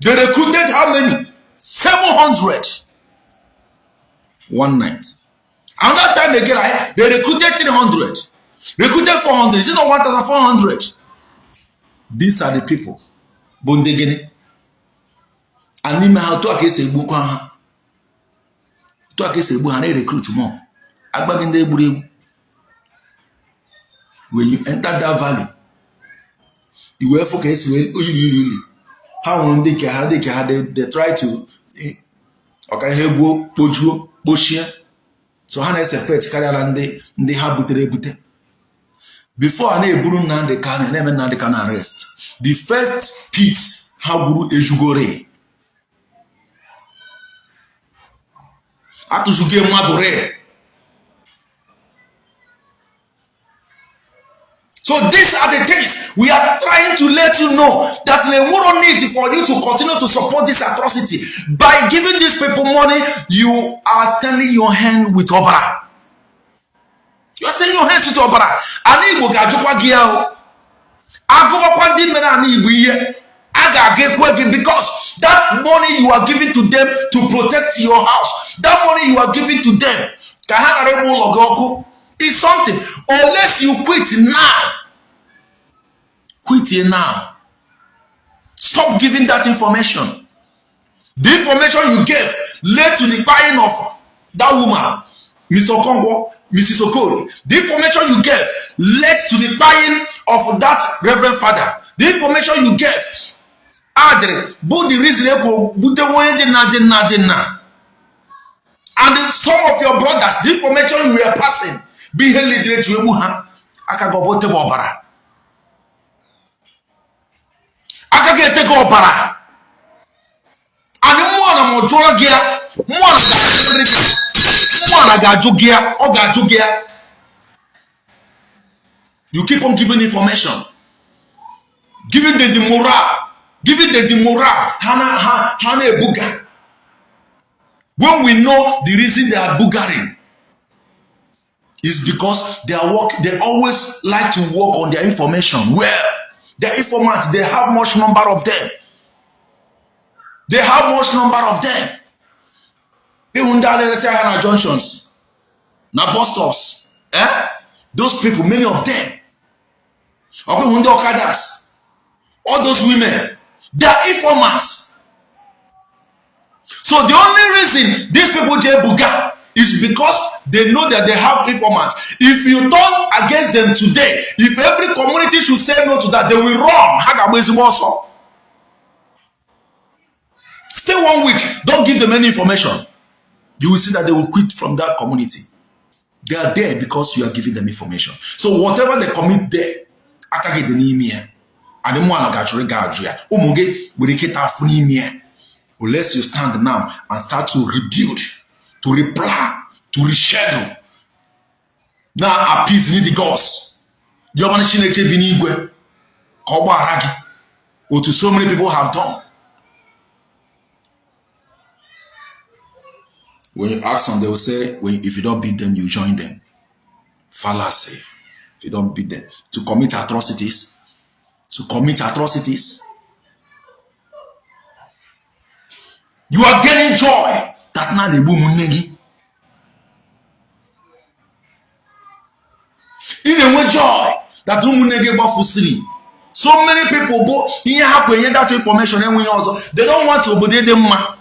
They recruited how many? 700. One night. Another time again, they recruited 300. Recruited 400. Is it not 1,400? These are the people. Bụ ndị gịnị? And n'ime ha, otu a ka esi egbukwa ha. Otu a ka esi egbu ha, na-recruit more. Agbaghị ndị egburu egbu. When you enter that valley, i wee fụ ka esi wee ili ili ili ha nwụrụ, ndị nke ha, ndị nke ha, they try to ọkara ha egbuo, kpojuo, kpochie, so ha na-eseparate karịa na ndị ndị ha butere ebute. Before a na-eburu Nnamdi Kanu, na-eme Nnamdi Kanu arrest, the first pit ha gburu ejugore, atụzugo mmadụ ree. So these are the things we are trying to let you know, that there no need for you to continue to support this atrocity. By giving these people money, you are standing your hand with ọbara. You are standing your hands with ọbara. Ana Igbo ga-ajụkwa gị ahụ. Agụbakwa ndị mere ana Igbo ihe. A ga-aga ekwe gị, because that money you are giving to them to protect your house, that money you are giving to them ka ha ghara ịgba ụlọ gị ọkụ, is something. Unless you quit now, quit it now. Stop giving that information. The information you gave led to the buying of that woman, Mr. Okonkwo, Mrs. Okori. The information you gave led to the buying of that reverend father. The information you gave adịrị bụ the reason ekwu bute onye dị na dị na dị na. And some of your brothers, the information you were passing bụ ihe lidere ji egbu ha. Aka gị ọ bụ tebe ọbara, aka gị etego ọbara. And mmụọ na ma jụọrọ gị ya, mmụọ na ga-ajụrịrị gị, mmụọ na ga-ajụ gị ya, ọ ga-ajụ gị ya. You keep on giving information, giving them the morale, giving them the morale. Ha na ha na-ebuga. When we know the reason they are bugaring is because they are work, they always like to work on their information well. Their informants, they have much number of them. They have much number of them. Ịhụ ndị a na-eresi ahịa na junctions, na bus stops, eh? Those people, many of them, ọkwa ịhụ ndị ọkadas, all those women, they are informants. So the only reason these people je buga is because they know that they have informants. If you turn against them today, if every community should say no to that, they will run. Ha ga-agba ezigbo ọsọ. Stay one week, don't give them any information. You will see that they will quit from that community. They are there because you are giving them information. So whatever they commit there, aka gị dị n'ime ya. And mmụọ ala ga-ajụrụ gị ajụ ya. Ụmụ gị nwere ike ịta afụ n'ime ya. Unless you stand now and start to rebuild, to replan, to reschedule, na appease the gods. Yọbana Chineke bi n'igwe ka ọ gbaghara gị otu so many people have done. When you ask them, they will say, when, if you don't beat them, you join them. Fallacy. If you don't beat them. To commit atrocities. To commit atrocities. You are getting joy that na na-egbu ụmụnne gị. Ị na-enwe joy that ụmụnne gị gbafusiri. So many people bụ ihe ha kwenye that information enweghị ọzọ. They don't want obodo dị mma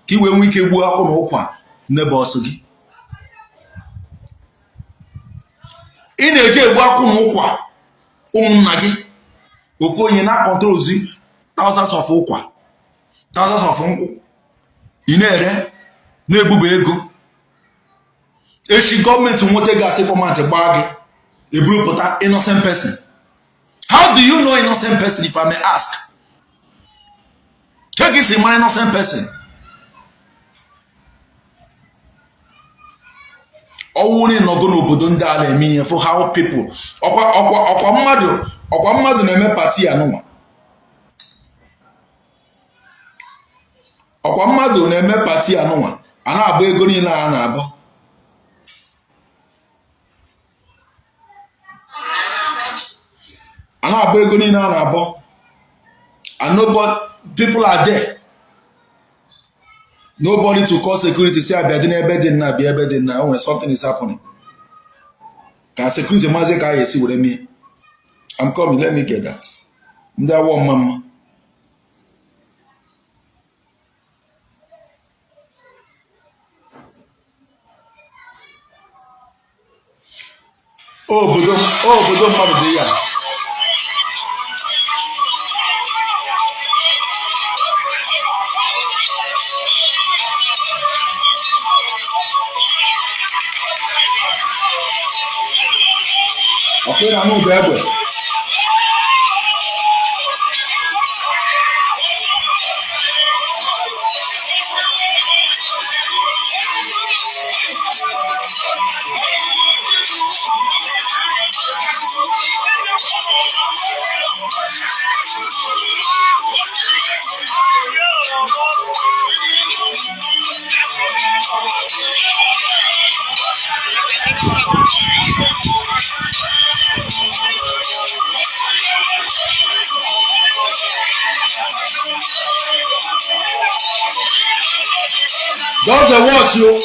ka i wee nwee ike gbuo akwụ na ụkwa n'ebe ọsọ gị. Ị na-eji egbu akwụ na ụkwa ụmụnna gị, ofu onye na controlzi thousands of ụkwa, thousands of nkwụ, ị na-ere na-ebuba ego. Echi gọọmenti nweta gị asị fọmatị gbaa gị, eburupụta innocent person. How do you know innocent person, if I may ask? Ka gị si mara innocent person? Ọwụ na ịnọgo n'obodo ndị a na-eme ihe for how people, ọkwa ọkwa ọkwa mmadụ, ọkwa mmadụ na-eme party anụnwa, ọkwa mmadụ na-eme party anụnwa, a na-abụ ego niile a na-abụ. A na-abụ ego niile a na-abụ. And nobody, people are there. Nobody to call security, say abịa dị n'ebe dị nna, bịa ebe dị nna, o nwere something is happening. Ka security mazi ka a ga-esi were mee. I'm coming, let me get that. Ndị awọ mma mma. Obodo obodo mmadụ dị ya. Ọkwa ị na-anụ ụda egbe. Just dey watch you.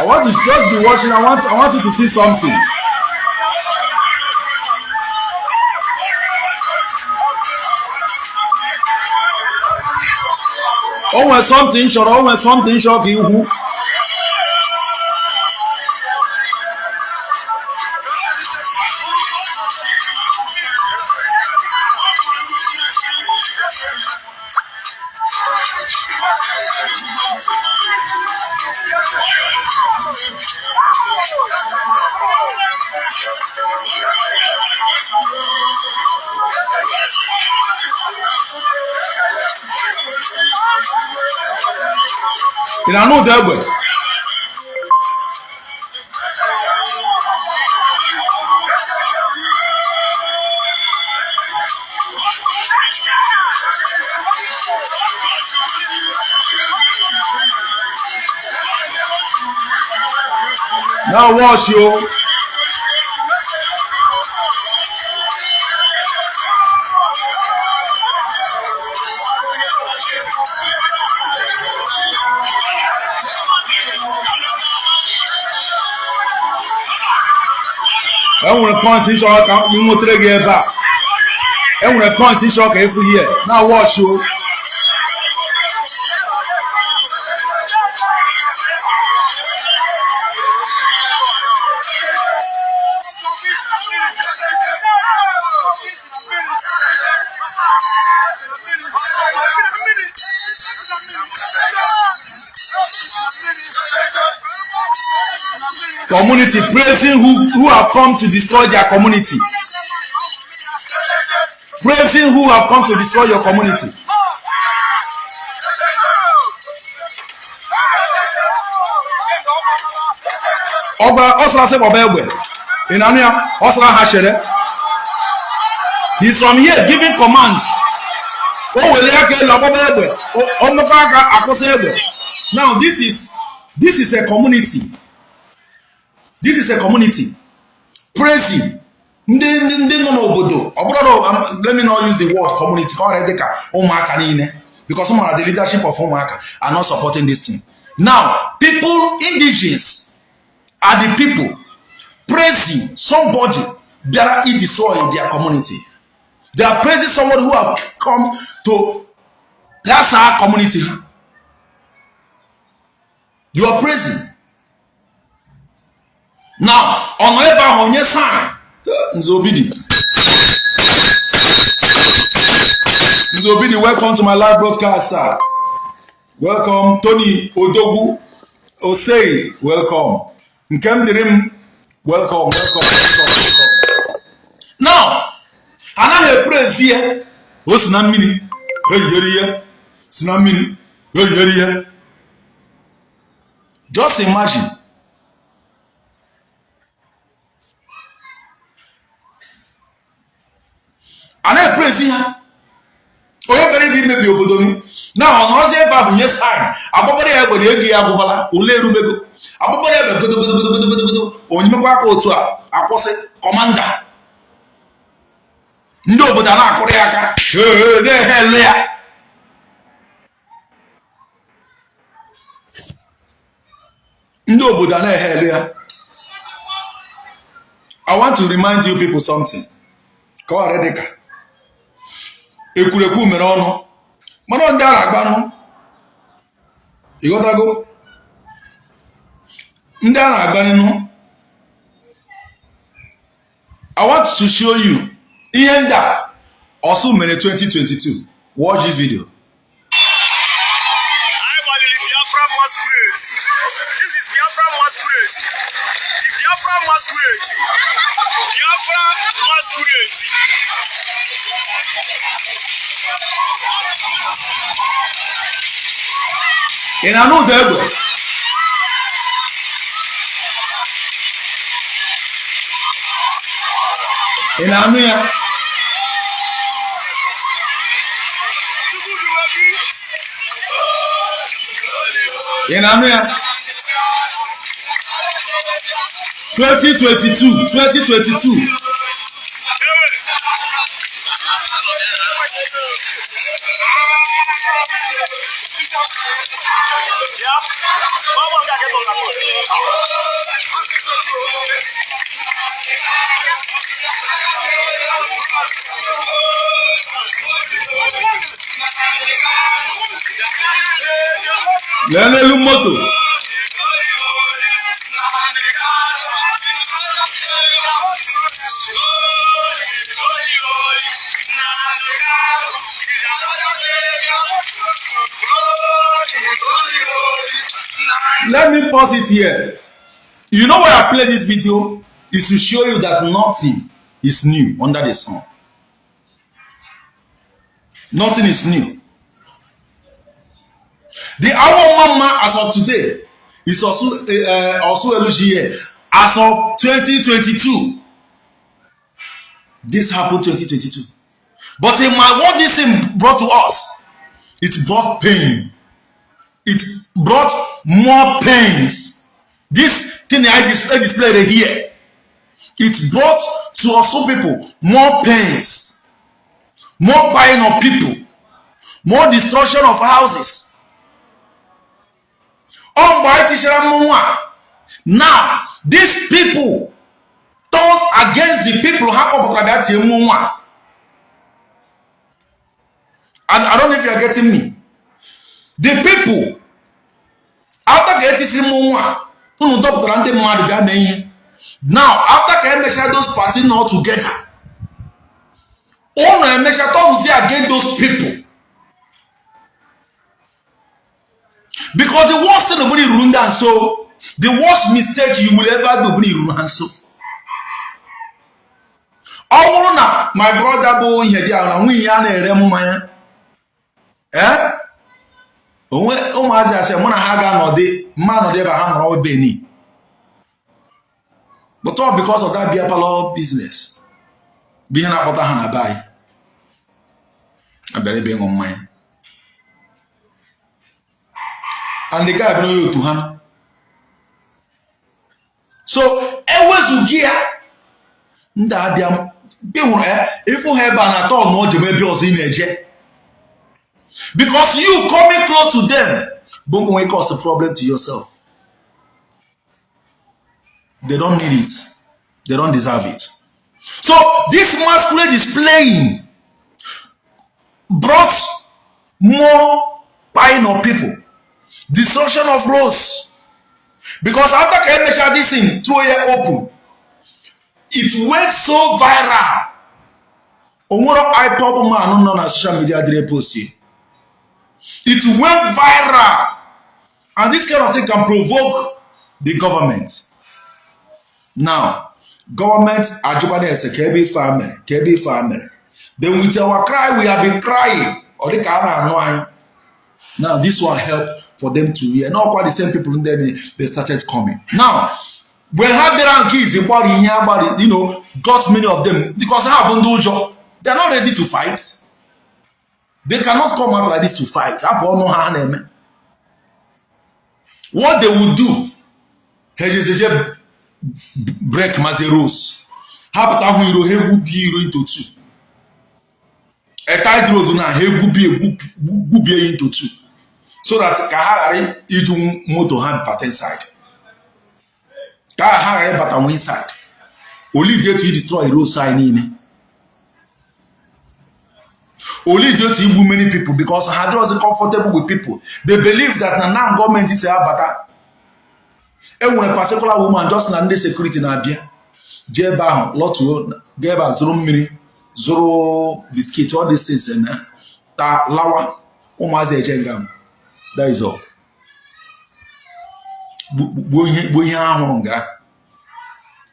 I want to just be watching. I want you to see something. O nwere something chọrọ, o nwere something chọrọ ka ihu. Ị na-anụ ụda egbe? Now watch you. Enwere point nchọrọ ka m nwetara gị ebe a. Enwere point nchọrọ ka ịfụ here. Now watch you. Community praising who have come to destroy their community, praising who have come to destroy your community. Ọ gwara, ọ sara sị gbaba egbe. Ị na-anụ ya? Ọ sara ha chere. He's from here giving commands. O were aka elu agbaba egbe, o mmepe aka akwụsị egbe. Now this is a community. This is a community praising ndị nọ n'obodo. Ọ bụrụ na, let me not use the word community ka ọ ghara dị ka ụmụaka niile, because ụmụaka, the leadership of ụmụaka are not supporting this thing. Now people, indigenes are the people praising somebody bịara i destroy their community. They are praising somebody who have come to gasa community ha. You are praising. Now ọ nọ ebe ahụ onye sign. Nze Obidi, Nze Obidi, welcome to my live broadcast, sir. Welcome. Tony Odogwu Osei, welcome. Nkem dịrị m, welcome, welcome, welcome, welcome. Now anaghị epraise ihe o si na mmiri eyiri ihe si na mmiri eyiri ihe. Just imagine. A na-epraise ha onye bịara ibe imebi obodo gị na ọ nọrọzi ebe ahụ nye sign, agbabara ya egbe na ego ya agwụbala, ole erubego, agbabara egbe godogodogodogodogodo, onyemekwa aka otu a akwụsị. Commander ndị obodo a na-akụrụ ya aka na-ehe ele ya. Ndị obodo a na-ehe ele ya. I want to remind you people something ka ọ ghara dị ka ekwurekwu mere ọnụ, mana ndị a na-agbanụ, ịghọtago, ndị a na-agbanụ. I want to show you ihe ndị a ọsụ mere 2022. Watch this video. Anyị gbaliri Biafra masquerade. This is Biafra masquerade. The Biafra masquerade. Biafra masquerade. Ị na-anụ ụda egbe? Ị na-anụ ya? Chukwu duwe gị. Ị na-anụ ya? 2022, 2022. Ewe. Ya. Ọ bụ nke a ka ị tọrọ na phone. Lee n'elu moto. Let me pause it here. You know why I play this video? Is to show you that nothing is new under the sun. Nothing is new. The Awomama as of today is also LGA as of 2022. This happened 2022. But in my what this thing brought to us, it brought pain. It brought more pains. This thing I displayed here, it brought to also people more pains, more buying of people, more destruction of houses. Ọ mgbe anyị tichara mmọnwụ a, now these people turned against the people ha kpọpụtara bịa tie mmọnwụ a. And I don't know if you are getting me. The people, after ka etisiri mmọnwụ a, unu dọpụtara ndị mmadụ bịa mee ihe. Now, after ka emechaa those party not together, unu emecha turn against those people. Because the worst thing nobody ruru ndị a nso, the worst mistake you will ever do bụ iruru ha nso. Ọ bụrụ na my brother bụ ihe dị ahụ na nwunye ya na-ere mmanya, ee, onwe ụmụazị asị mụ na ha ga-anọdị mma nọdị ebe ha nọrọ Benin. But all because of that beer parlor business bụ ihe na-akpọta ha na be anyị abịara ebe ịṅụ mmanya. And the guy bụ onye otu ha. So ewezughị ya ndị abịa hụrụ ịfụ ha ebe a na-atọ ọnụ jem ebe ọzọ ị na-eje. Because you coming close to them bụ nwere cause problem to yourself. They don't need it. They don't deserve it. So this masquerade is playing brought more buying of people, destruction of roads. Because after ka emechaa this thing throw ya open, it went so viral. Onwero IPOB man nọ na social media dịrị post ya. It went viral, and this kind of thing can provoke the government. Now, government ajụkwana ese ka ebe ife a mere, ka ebe ife a mere. Then with our cry, we have been crying. Ọ dị ka a na-anụ anyị. Now, this one help for them to hear. Not quite the same people in there, they started coming. Now, when ha bịara nke izi gbara ihe agbara, you know, got many of them, because ha bụ ndị ụjọ. They are not ready to fight. They cannot come out like this to fight. Hapụ ọnụ ha na-eme. What they will do, ha ejezeje break mazi rules. Ha pụta hụ iro, ha egwubie iro into two. A tight road na ha egwubie into two. So that ka ha ghara iju moto ha bata inside. Ka ha ghara ịbata nwa inside. Oli dị etu i destroy roads anyị niile. Oli dị etu igbu many people because ha adịrọzi comfortable with people. They believe that na now gọọmenti si abata. E nwere particular woman just na ndị security na-abịa jee ebe ahụ lọtuo gaa ebe a zụrụ mmiri, zụrụ biscuit, all these things na ta lawa ụmụazị eje nga m. That is all. Gbuo ihe ahụrụ nga.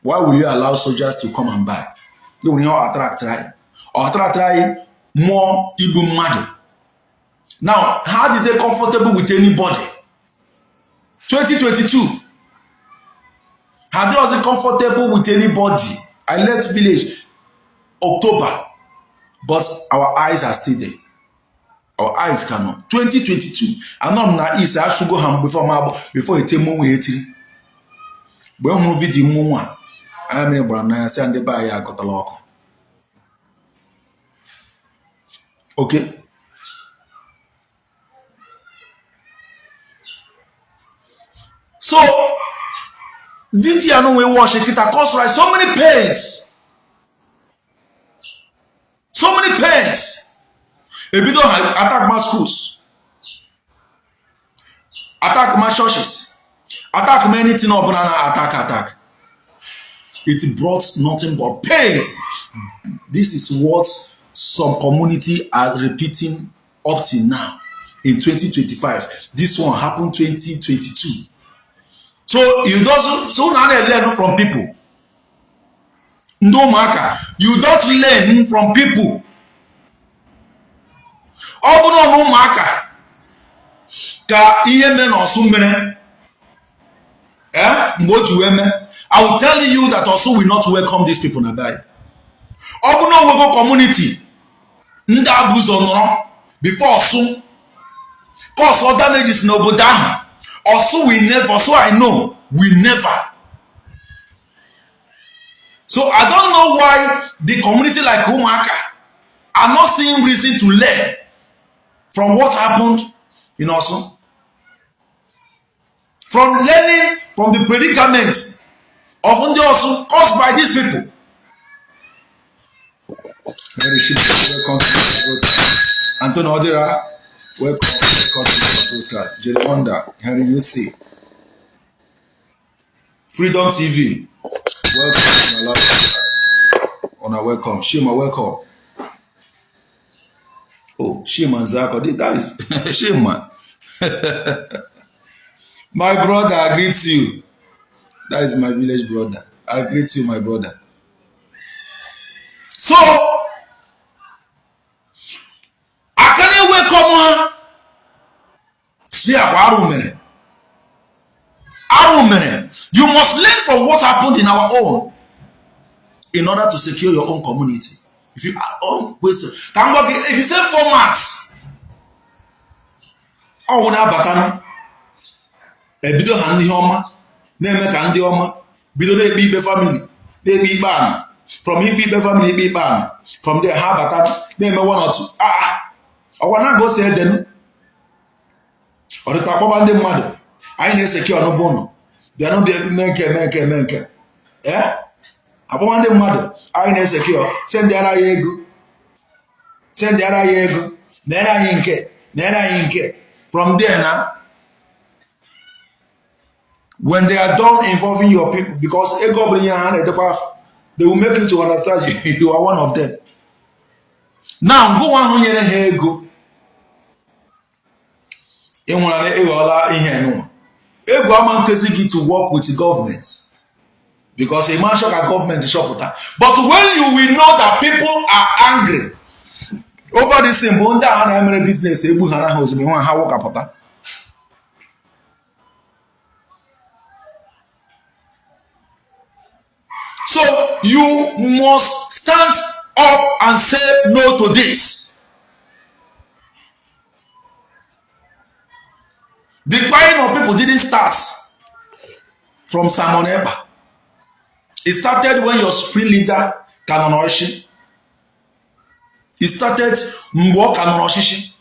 Why will you allow soldiers to come and buy? E nwere ihe ọ attract anyị. Ọ attract anyị mmụọ igbu mmadụ. Now, how is they comfortable with anybody? 2022. Ha dịrọzi comfortable with anybody. I left village October, but our eyes are still there. Our eyes cannot. 2022. Anọ m na East achụgo ha before ma before ete mmọnwụ ya etiri. Mgbe m hụrụ video mmọnwụ a, anya mmiri gbara m n'anya sị ndị be anyị agọtala ọkụ. Okay. So, video anụ wee watch kịta cause right so many pains. So many pains. Ebido ha attack ma schools. Attack ma churches, attack ma anything ọbụla na attack attack. It brought nothing but pains. This is what some community are repeating up till now in 2025. This one happened 2022. So you doesn't, so na learn from people. Ndị ụmụaka, you don't learn from people. Ọ bụrụ na ụmụaka ka ihe mere na Ọsụ mere mgbe o ji wee mee, I will tell you that Ọsụ will not welcome these people na die. Ọ bụrụ na onwego community ndị abụ ụzọ nọrọ before Ọsụ cause all damages n'obodo ahụ, Ọsụ will never, Ọsụ I know will never. So I don't know why the community like Umuaka are not seeing reason to learn from what happened in Osun. From learning from the predicaments of ndị Osun caused by these people. Welcome to the broadcast. Anthony Odira, welcome, welcome to the broadcast. Jerry Wonder, Henry UC. Freedom TV, welcome to my live broadcast. Ona welcome. Shima, welcome. Oh, Shima Nzako, that is Shima. My brother, I greet you. That is my village brother. I greet you, my brother. So, aka na-ewekọm ha si akwa arụ mere. Arụ mere. You must learn from what happened in our own in order to secure your own community. If you are own question, ka m gwa gị, the same format. Ọ na-abata ebido ha ndị ọma na-eme ka ndị ọma bido na-ekpe ikpe family, na-ekpe ikpe ana, from ikpe ikpe family, ikpe ikpe ana, from there ha bata na-eme one or two. Ah, ọkwa na gosi edenu ọdịta akpọba ndị mmadụ anyị na-eseki ọnụbụ ụnụ bịanụ bịa mee nke mee nke mee nke ee akpọba ndị mmadụ anyị na-eseki ọ sendịara ya ego, sendịara ya ego, mere anyị nke, mere anyị nke. From there na when they are done involving your people, because ego ọbụla ihe ha na-edekwa, they will make you to understand you are one of them. Now ngụnwa ahụ nyere ha ego ịnwụra na ịghọọla ihe nụnwa egwu ama nkezi gị to work with government, because ị ma chọ ka gọọmenti chọpụta. But when you will know that people are angry over this thing, bụ ndị a na-emere business egbu ha ha ozugbo nwa ha wụkapụta. So you must stand up and say no to this. The crying of people didn't start from Simon Ekpa. It started when your supreme leader ka nọ n'ọchịchị. It started mgbe ọ ka nọ n'ọchịchị.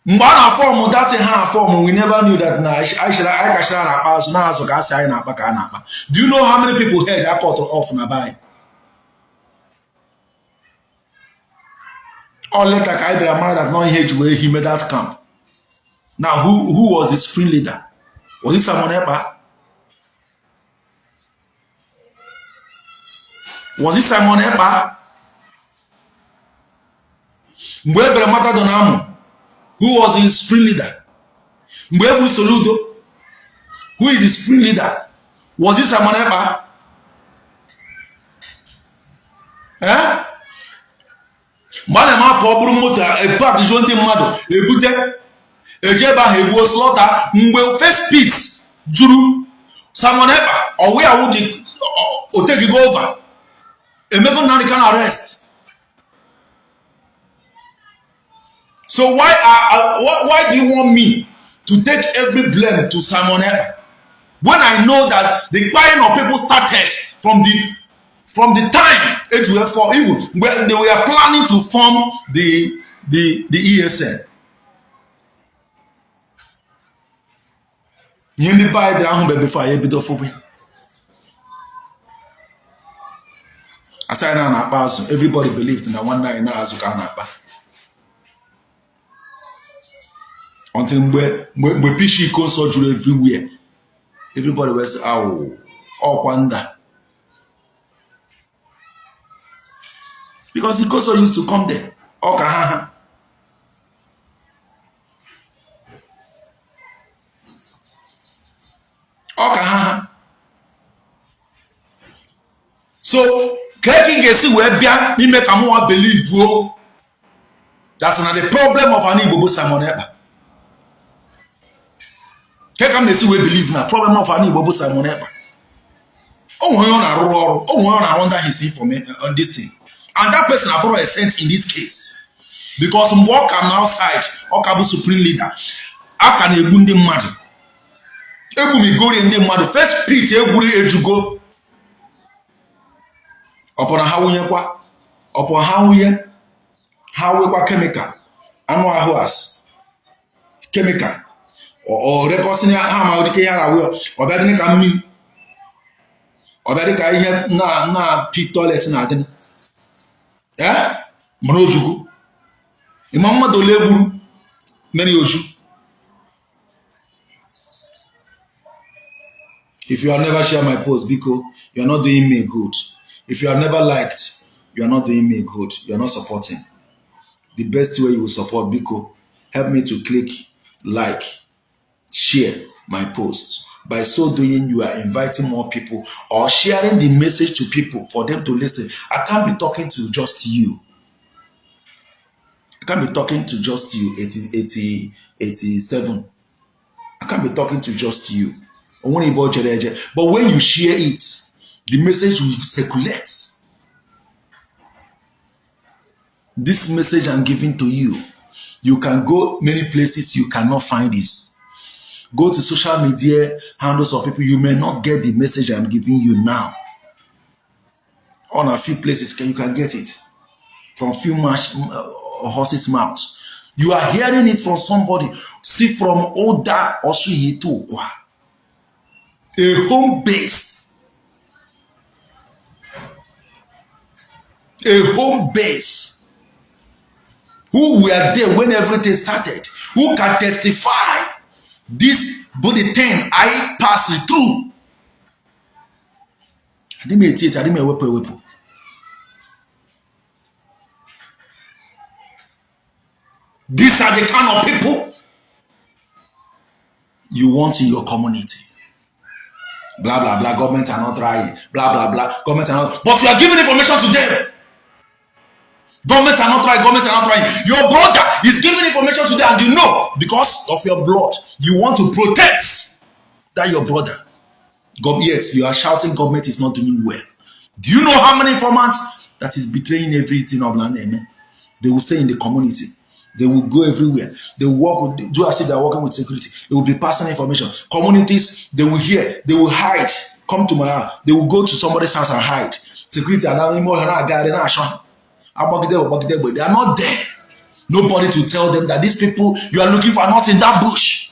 Mgbe a na-afọm that thing ha na-afọm, we never knew that na anyị kachara na-akpa azụ na-azụ ka a sị anyị na-akpa ka a na-akpa. Do you know how many people head a cut off na be anyị? All later ka anyị bịara mara that not ihe eji wee hime that camp. Now who was the supreme leader? Was it Simon Ekpa? Was it Simon Ekpa? Mgbe e bere Matador na amụ, who was the supreme leader? Mgbe e gburu Soludo, who is the supreme leader? Was it Simon Ekpa? Eh? Mgbe a na-eme apụ ọ bụrụ moto epakjuo ndị mmadụ ebute eje ebe ahụ egbuo slaughter, mgbe first pit juru Simon Ekpa ọwụ ya wụ dị otegigo over emego Nnamdi Kanu arrest. So why do you want me to take every blame to Simon Ekpa when I know that the crying of people started from the time it were for even when they were planning to form the ESN? Ihe ndị be anyị dịrị ahụ mgbe before anyị ebido fụbụ asị anyị na na-akpa azụ, everybody believed na nwanne anyị na-azụ ka a na-akpa. Until mgbe mgbe picture Ikonso juru everywhere, everybody wee sị, awụ ọkwa nda, because Ikonso used to come there. Ọ ka ha ha ọ ka ha ha. So ka ị ga-esi wee bịa ime ka mụnwa believe that na the problem of an Igbo bụ Simon Ekpa? Ke ka m na-esi wee believe na problem of an Igbo bụ Simon Ekpa? O nwere onye ọ na-arụrụ ọrụ, o nwere onye ọ na-arụ under his information on this thing, and that person abụrụ a saint in this case, because mgbe ọ ka na outside, ọ ka bụ supreme leader, a ka na-egbu ndị mmadụ, egbumigorie ndị mmadụ. First pit egwuri ejugo, ọpụna ha wụnyekwa, ọpụ ha wụnye, ha wekwa chemical anụ ahụ as chemical ọ rekọsị ha, amaghị dịka ihe a na-awụ ya, ọ bịa dị ka mmiri, ọ bịa dị ka ihe na na pit toilet na-adị ee mana ojugo. Ịma mmadụ ole gburu mere oju. If you have never shared my post, biko, you are not doing me good. If you have never liked, you are not doing me good. You are not supporting. The best way you will support, biko, help me to click like, share my post. By so doing, you are inviting more people or sharing the message to people for them to listen. I can't be talking to just you. I can't be talking to just you, 80, 80, 87. I can't be talking to just you. But when you share it, the message will circulate. This message I'm giving to you, you can go many places, you cannot find this. Go to social media handles of people, you may not get the message I'm giving you now. On a few places you can get it from few horses' mouth. You are hearing it from somebody. See, from Oda Osuhitokwa, a home base, a home base, who were there when everything started, who can testify this body thing I passed through. Adị m eti eti, adị m ewepụ ewepụ. These are the kind of people you want in your community. Blah blah blah, government are not trying. Blah blah blah, government are not. But you are giving information to them. Government are not trying, government are not trying. Your brother is giving information to them, and you know, because of your blood, you want to protect that your brother. God, yet you are shouting government is not doing well. Do you know how many informants that is betraying everything of Laneme? They will stay in the community. They will go everywhere. They will work with, do as if they are working with security. They will be passing information. Communities, they will hear, they will hide. Come to my house. They will go to somebody's house and hide. Security and but they are not there. Nobody to tell them that these people you are looking for are not in that bush.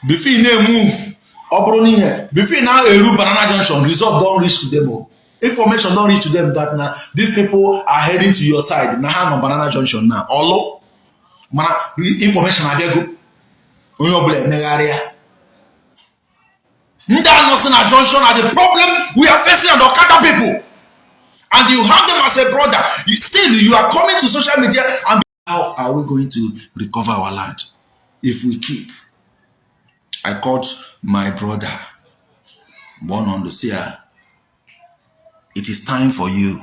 Before you move, ọ bụrụ n'ihe before now eru Banana Junction, result don reach to them o. Information don reach to them that na these people are heading to your side. Na ha nọ Banana Junction na ọlụ, mana information abịago, onye ọbụla emegharịa. Ndị anọ si na junction are the problem we are facing, and Okada people, and you have them as a brother. Still you are coming to social media, and how are we going to recover our land if we keep? I called my brother mgbe ọ nọ ndụ, sị ya, it is time for you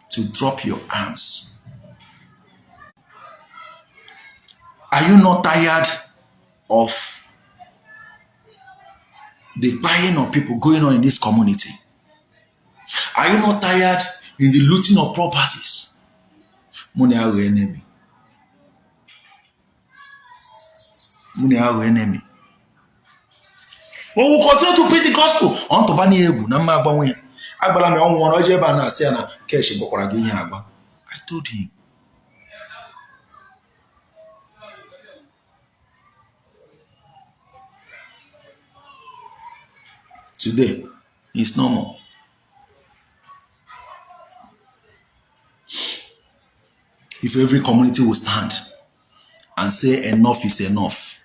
to drop your arms. Are you not tired of the buying of people going on in this community? Are you not tired in the looting of properties? Money aghọ enemy. Money aghọ enemy. But we will continue to preach the gospel. Ọ ntụba na egwu na mma agbanwe ya. Agbara m ya ọnwụ ọrụ ọjọọ ebe a na-asị ya na kesh gwakwara gị ihe agba. I told him. Today, it's no more. If every community will stand and say enough is enough.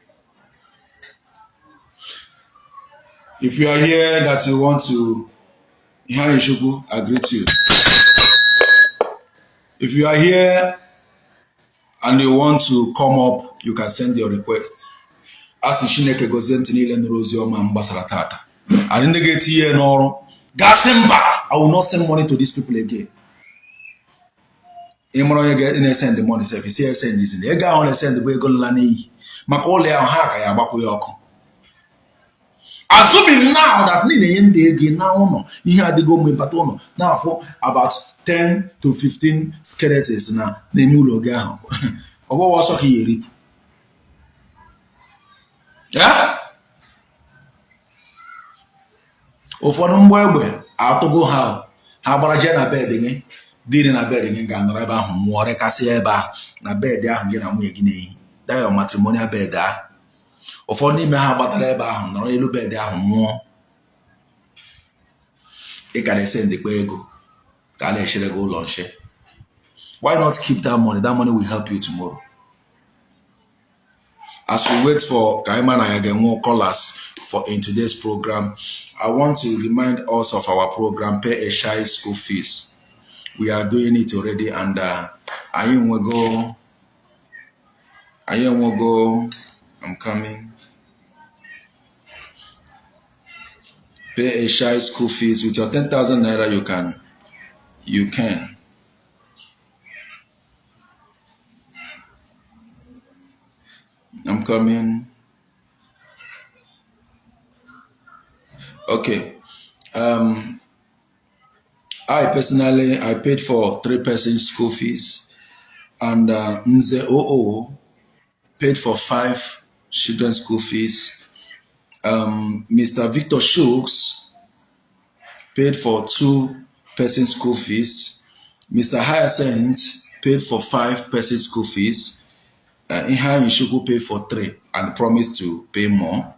If you are here that you want to, Iheanyichukwu, I greet you. If you are here and you want to come up, you can send your request. A sị Chineke gozie ntị niile nụrụ ozi ọma m gbasara tata. And ndị ga-etinye n'ọrụ gasị mba, I will not send money to these people again. Ị mara onye na-esend money sef, isi esend izi ego ahụ na-esend bụ ego nla n'iyi maka ụlọ ahụ ha ka ya agbakwu ya ọkụ. Assuming now that ndị na-enye ndị ego na ụlọ ihe adịgo mma, ịbata ụlọ na-afụ about 10 to 15 skeletons na n'ime ụlọ gị ahụ, ọgbọwa ọsọ ka ya eripụ ya. Ụfọdụ mgbọ egbe atụgo ha, ha gbara jee na bed gị, dịrị na bed gị, ga-anọrọ ebe ahụ nwụọ, rekasịa ebe ahụ na bed ahụ gị na nwunye gị na-ehi, that your matrimonial bed ahụ. Ụfọdụ n'ime ha gbatara ebe ahụ nọrọ elu bed ahụ nwụọ. Ị ka na-esendịkwa ego ka a na-echere gị ụlọ nche. Why not keep that money? That money will help you tomorrow. As we wait for ka anyị ma na ya ga-enwe callers for in today's program, I want to remind us of our program, Pay a Child School Fees. We are doing it already, and anyị enwego. I'm coming. Pay a child school fees with your 10,000 naira. You can. I'm coming. Okay. I personally, I paid for three persons school fees, and Nze OO paid for five children's school fees. Mr. Victor Shooks paid for two person school fees. Mr. Hyacinth paid for five person school fees. Iheanyichukwu paid for three and promised to pay more.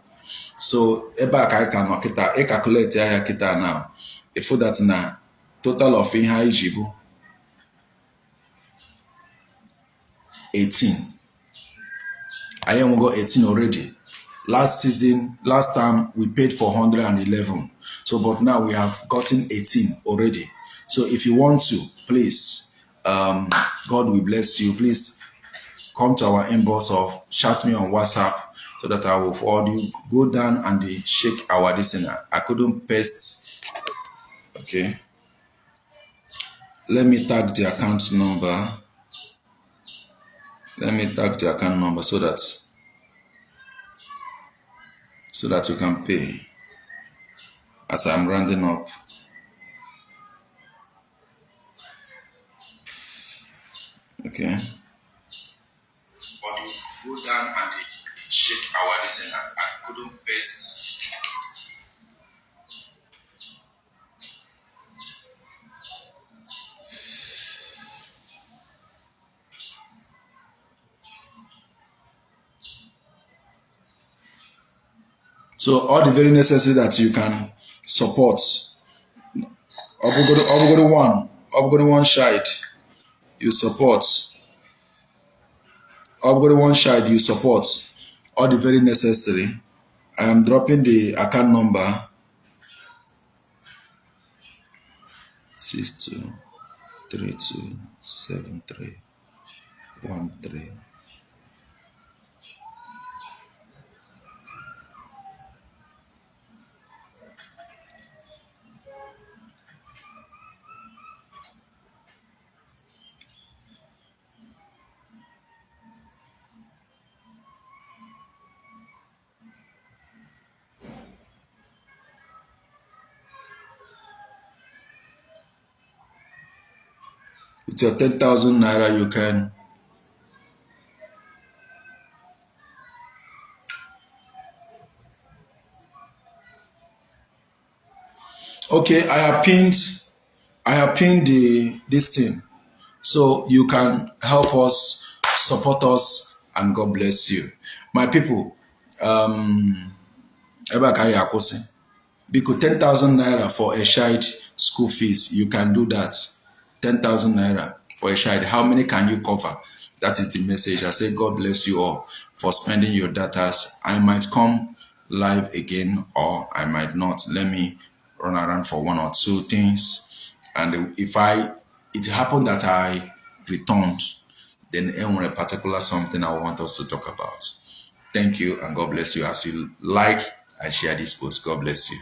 So ebe a ka anyị ka nọ kịta. Ị calculate ya kịta now, ịfụ that na total of ihe anyị ji bụ 18. Anyị enwego 18 already. Last season, last time we paid for 111. So, but now we have gotten 18 already. So if you want to, please, God will bless you. Please come to our inbox or chat me on WhatsApp so that I will forward you. Go down and shake our listener. I couldn't paste. Okay. Let me tag the account number. Let me tag the account number so that you can pay as I'm rounding up. Okay. But you go down and shake our listener. I couldn't paste. So all the very necessary that you can support. Ọ bụgodo one child you support. Ọ bụgodo one child you support. All the very necessary. I am dropping the account number. 62327313. With your 10,000 naira, you can Okay, I have pinned the this thing. So you can help us, support us, and God bless you. My people, ebe a ka anyị akwụsị. Biko, 10,000 naira for a child school fees, you can do that. 10,000 naira. For a child, how many can you cover? That is the message. I say God bless you all for spending your datas. I might come live again or I might not. Let me run around for one or two things. And if I it happened that I returned, then enwere a particular something I want us to talk about. Thank you and God bless you as you like and share this post. God bless you.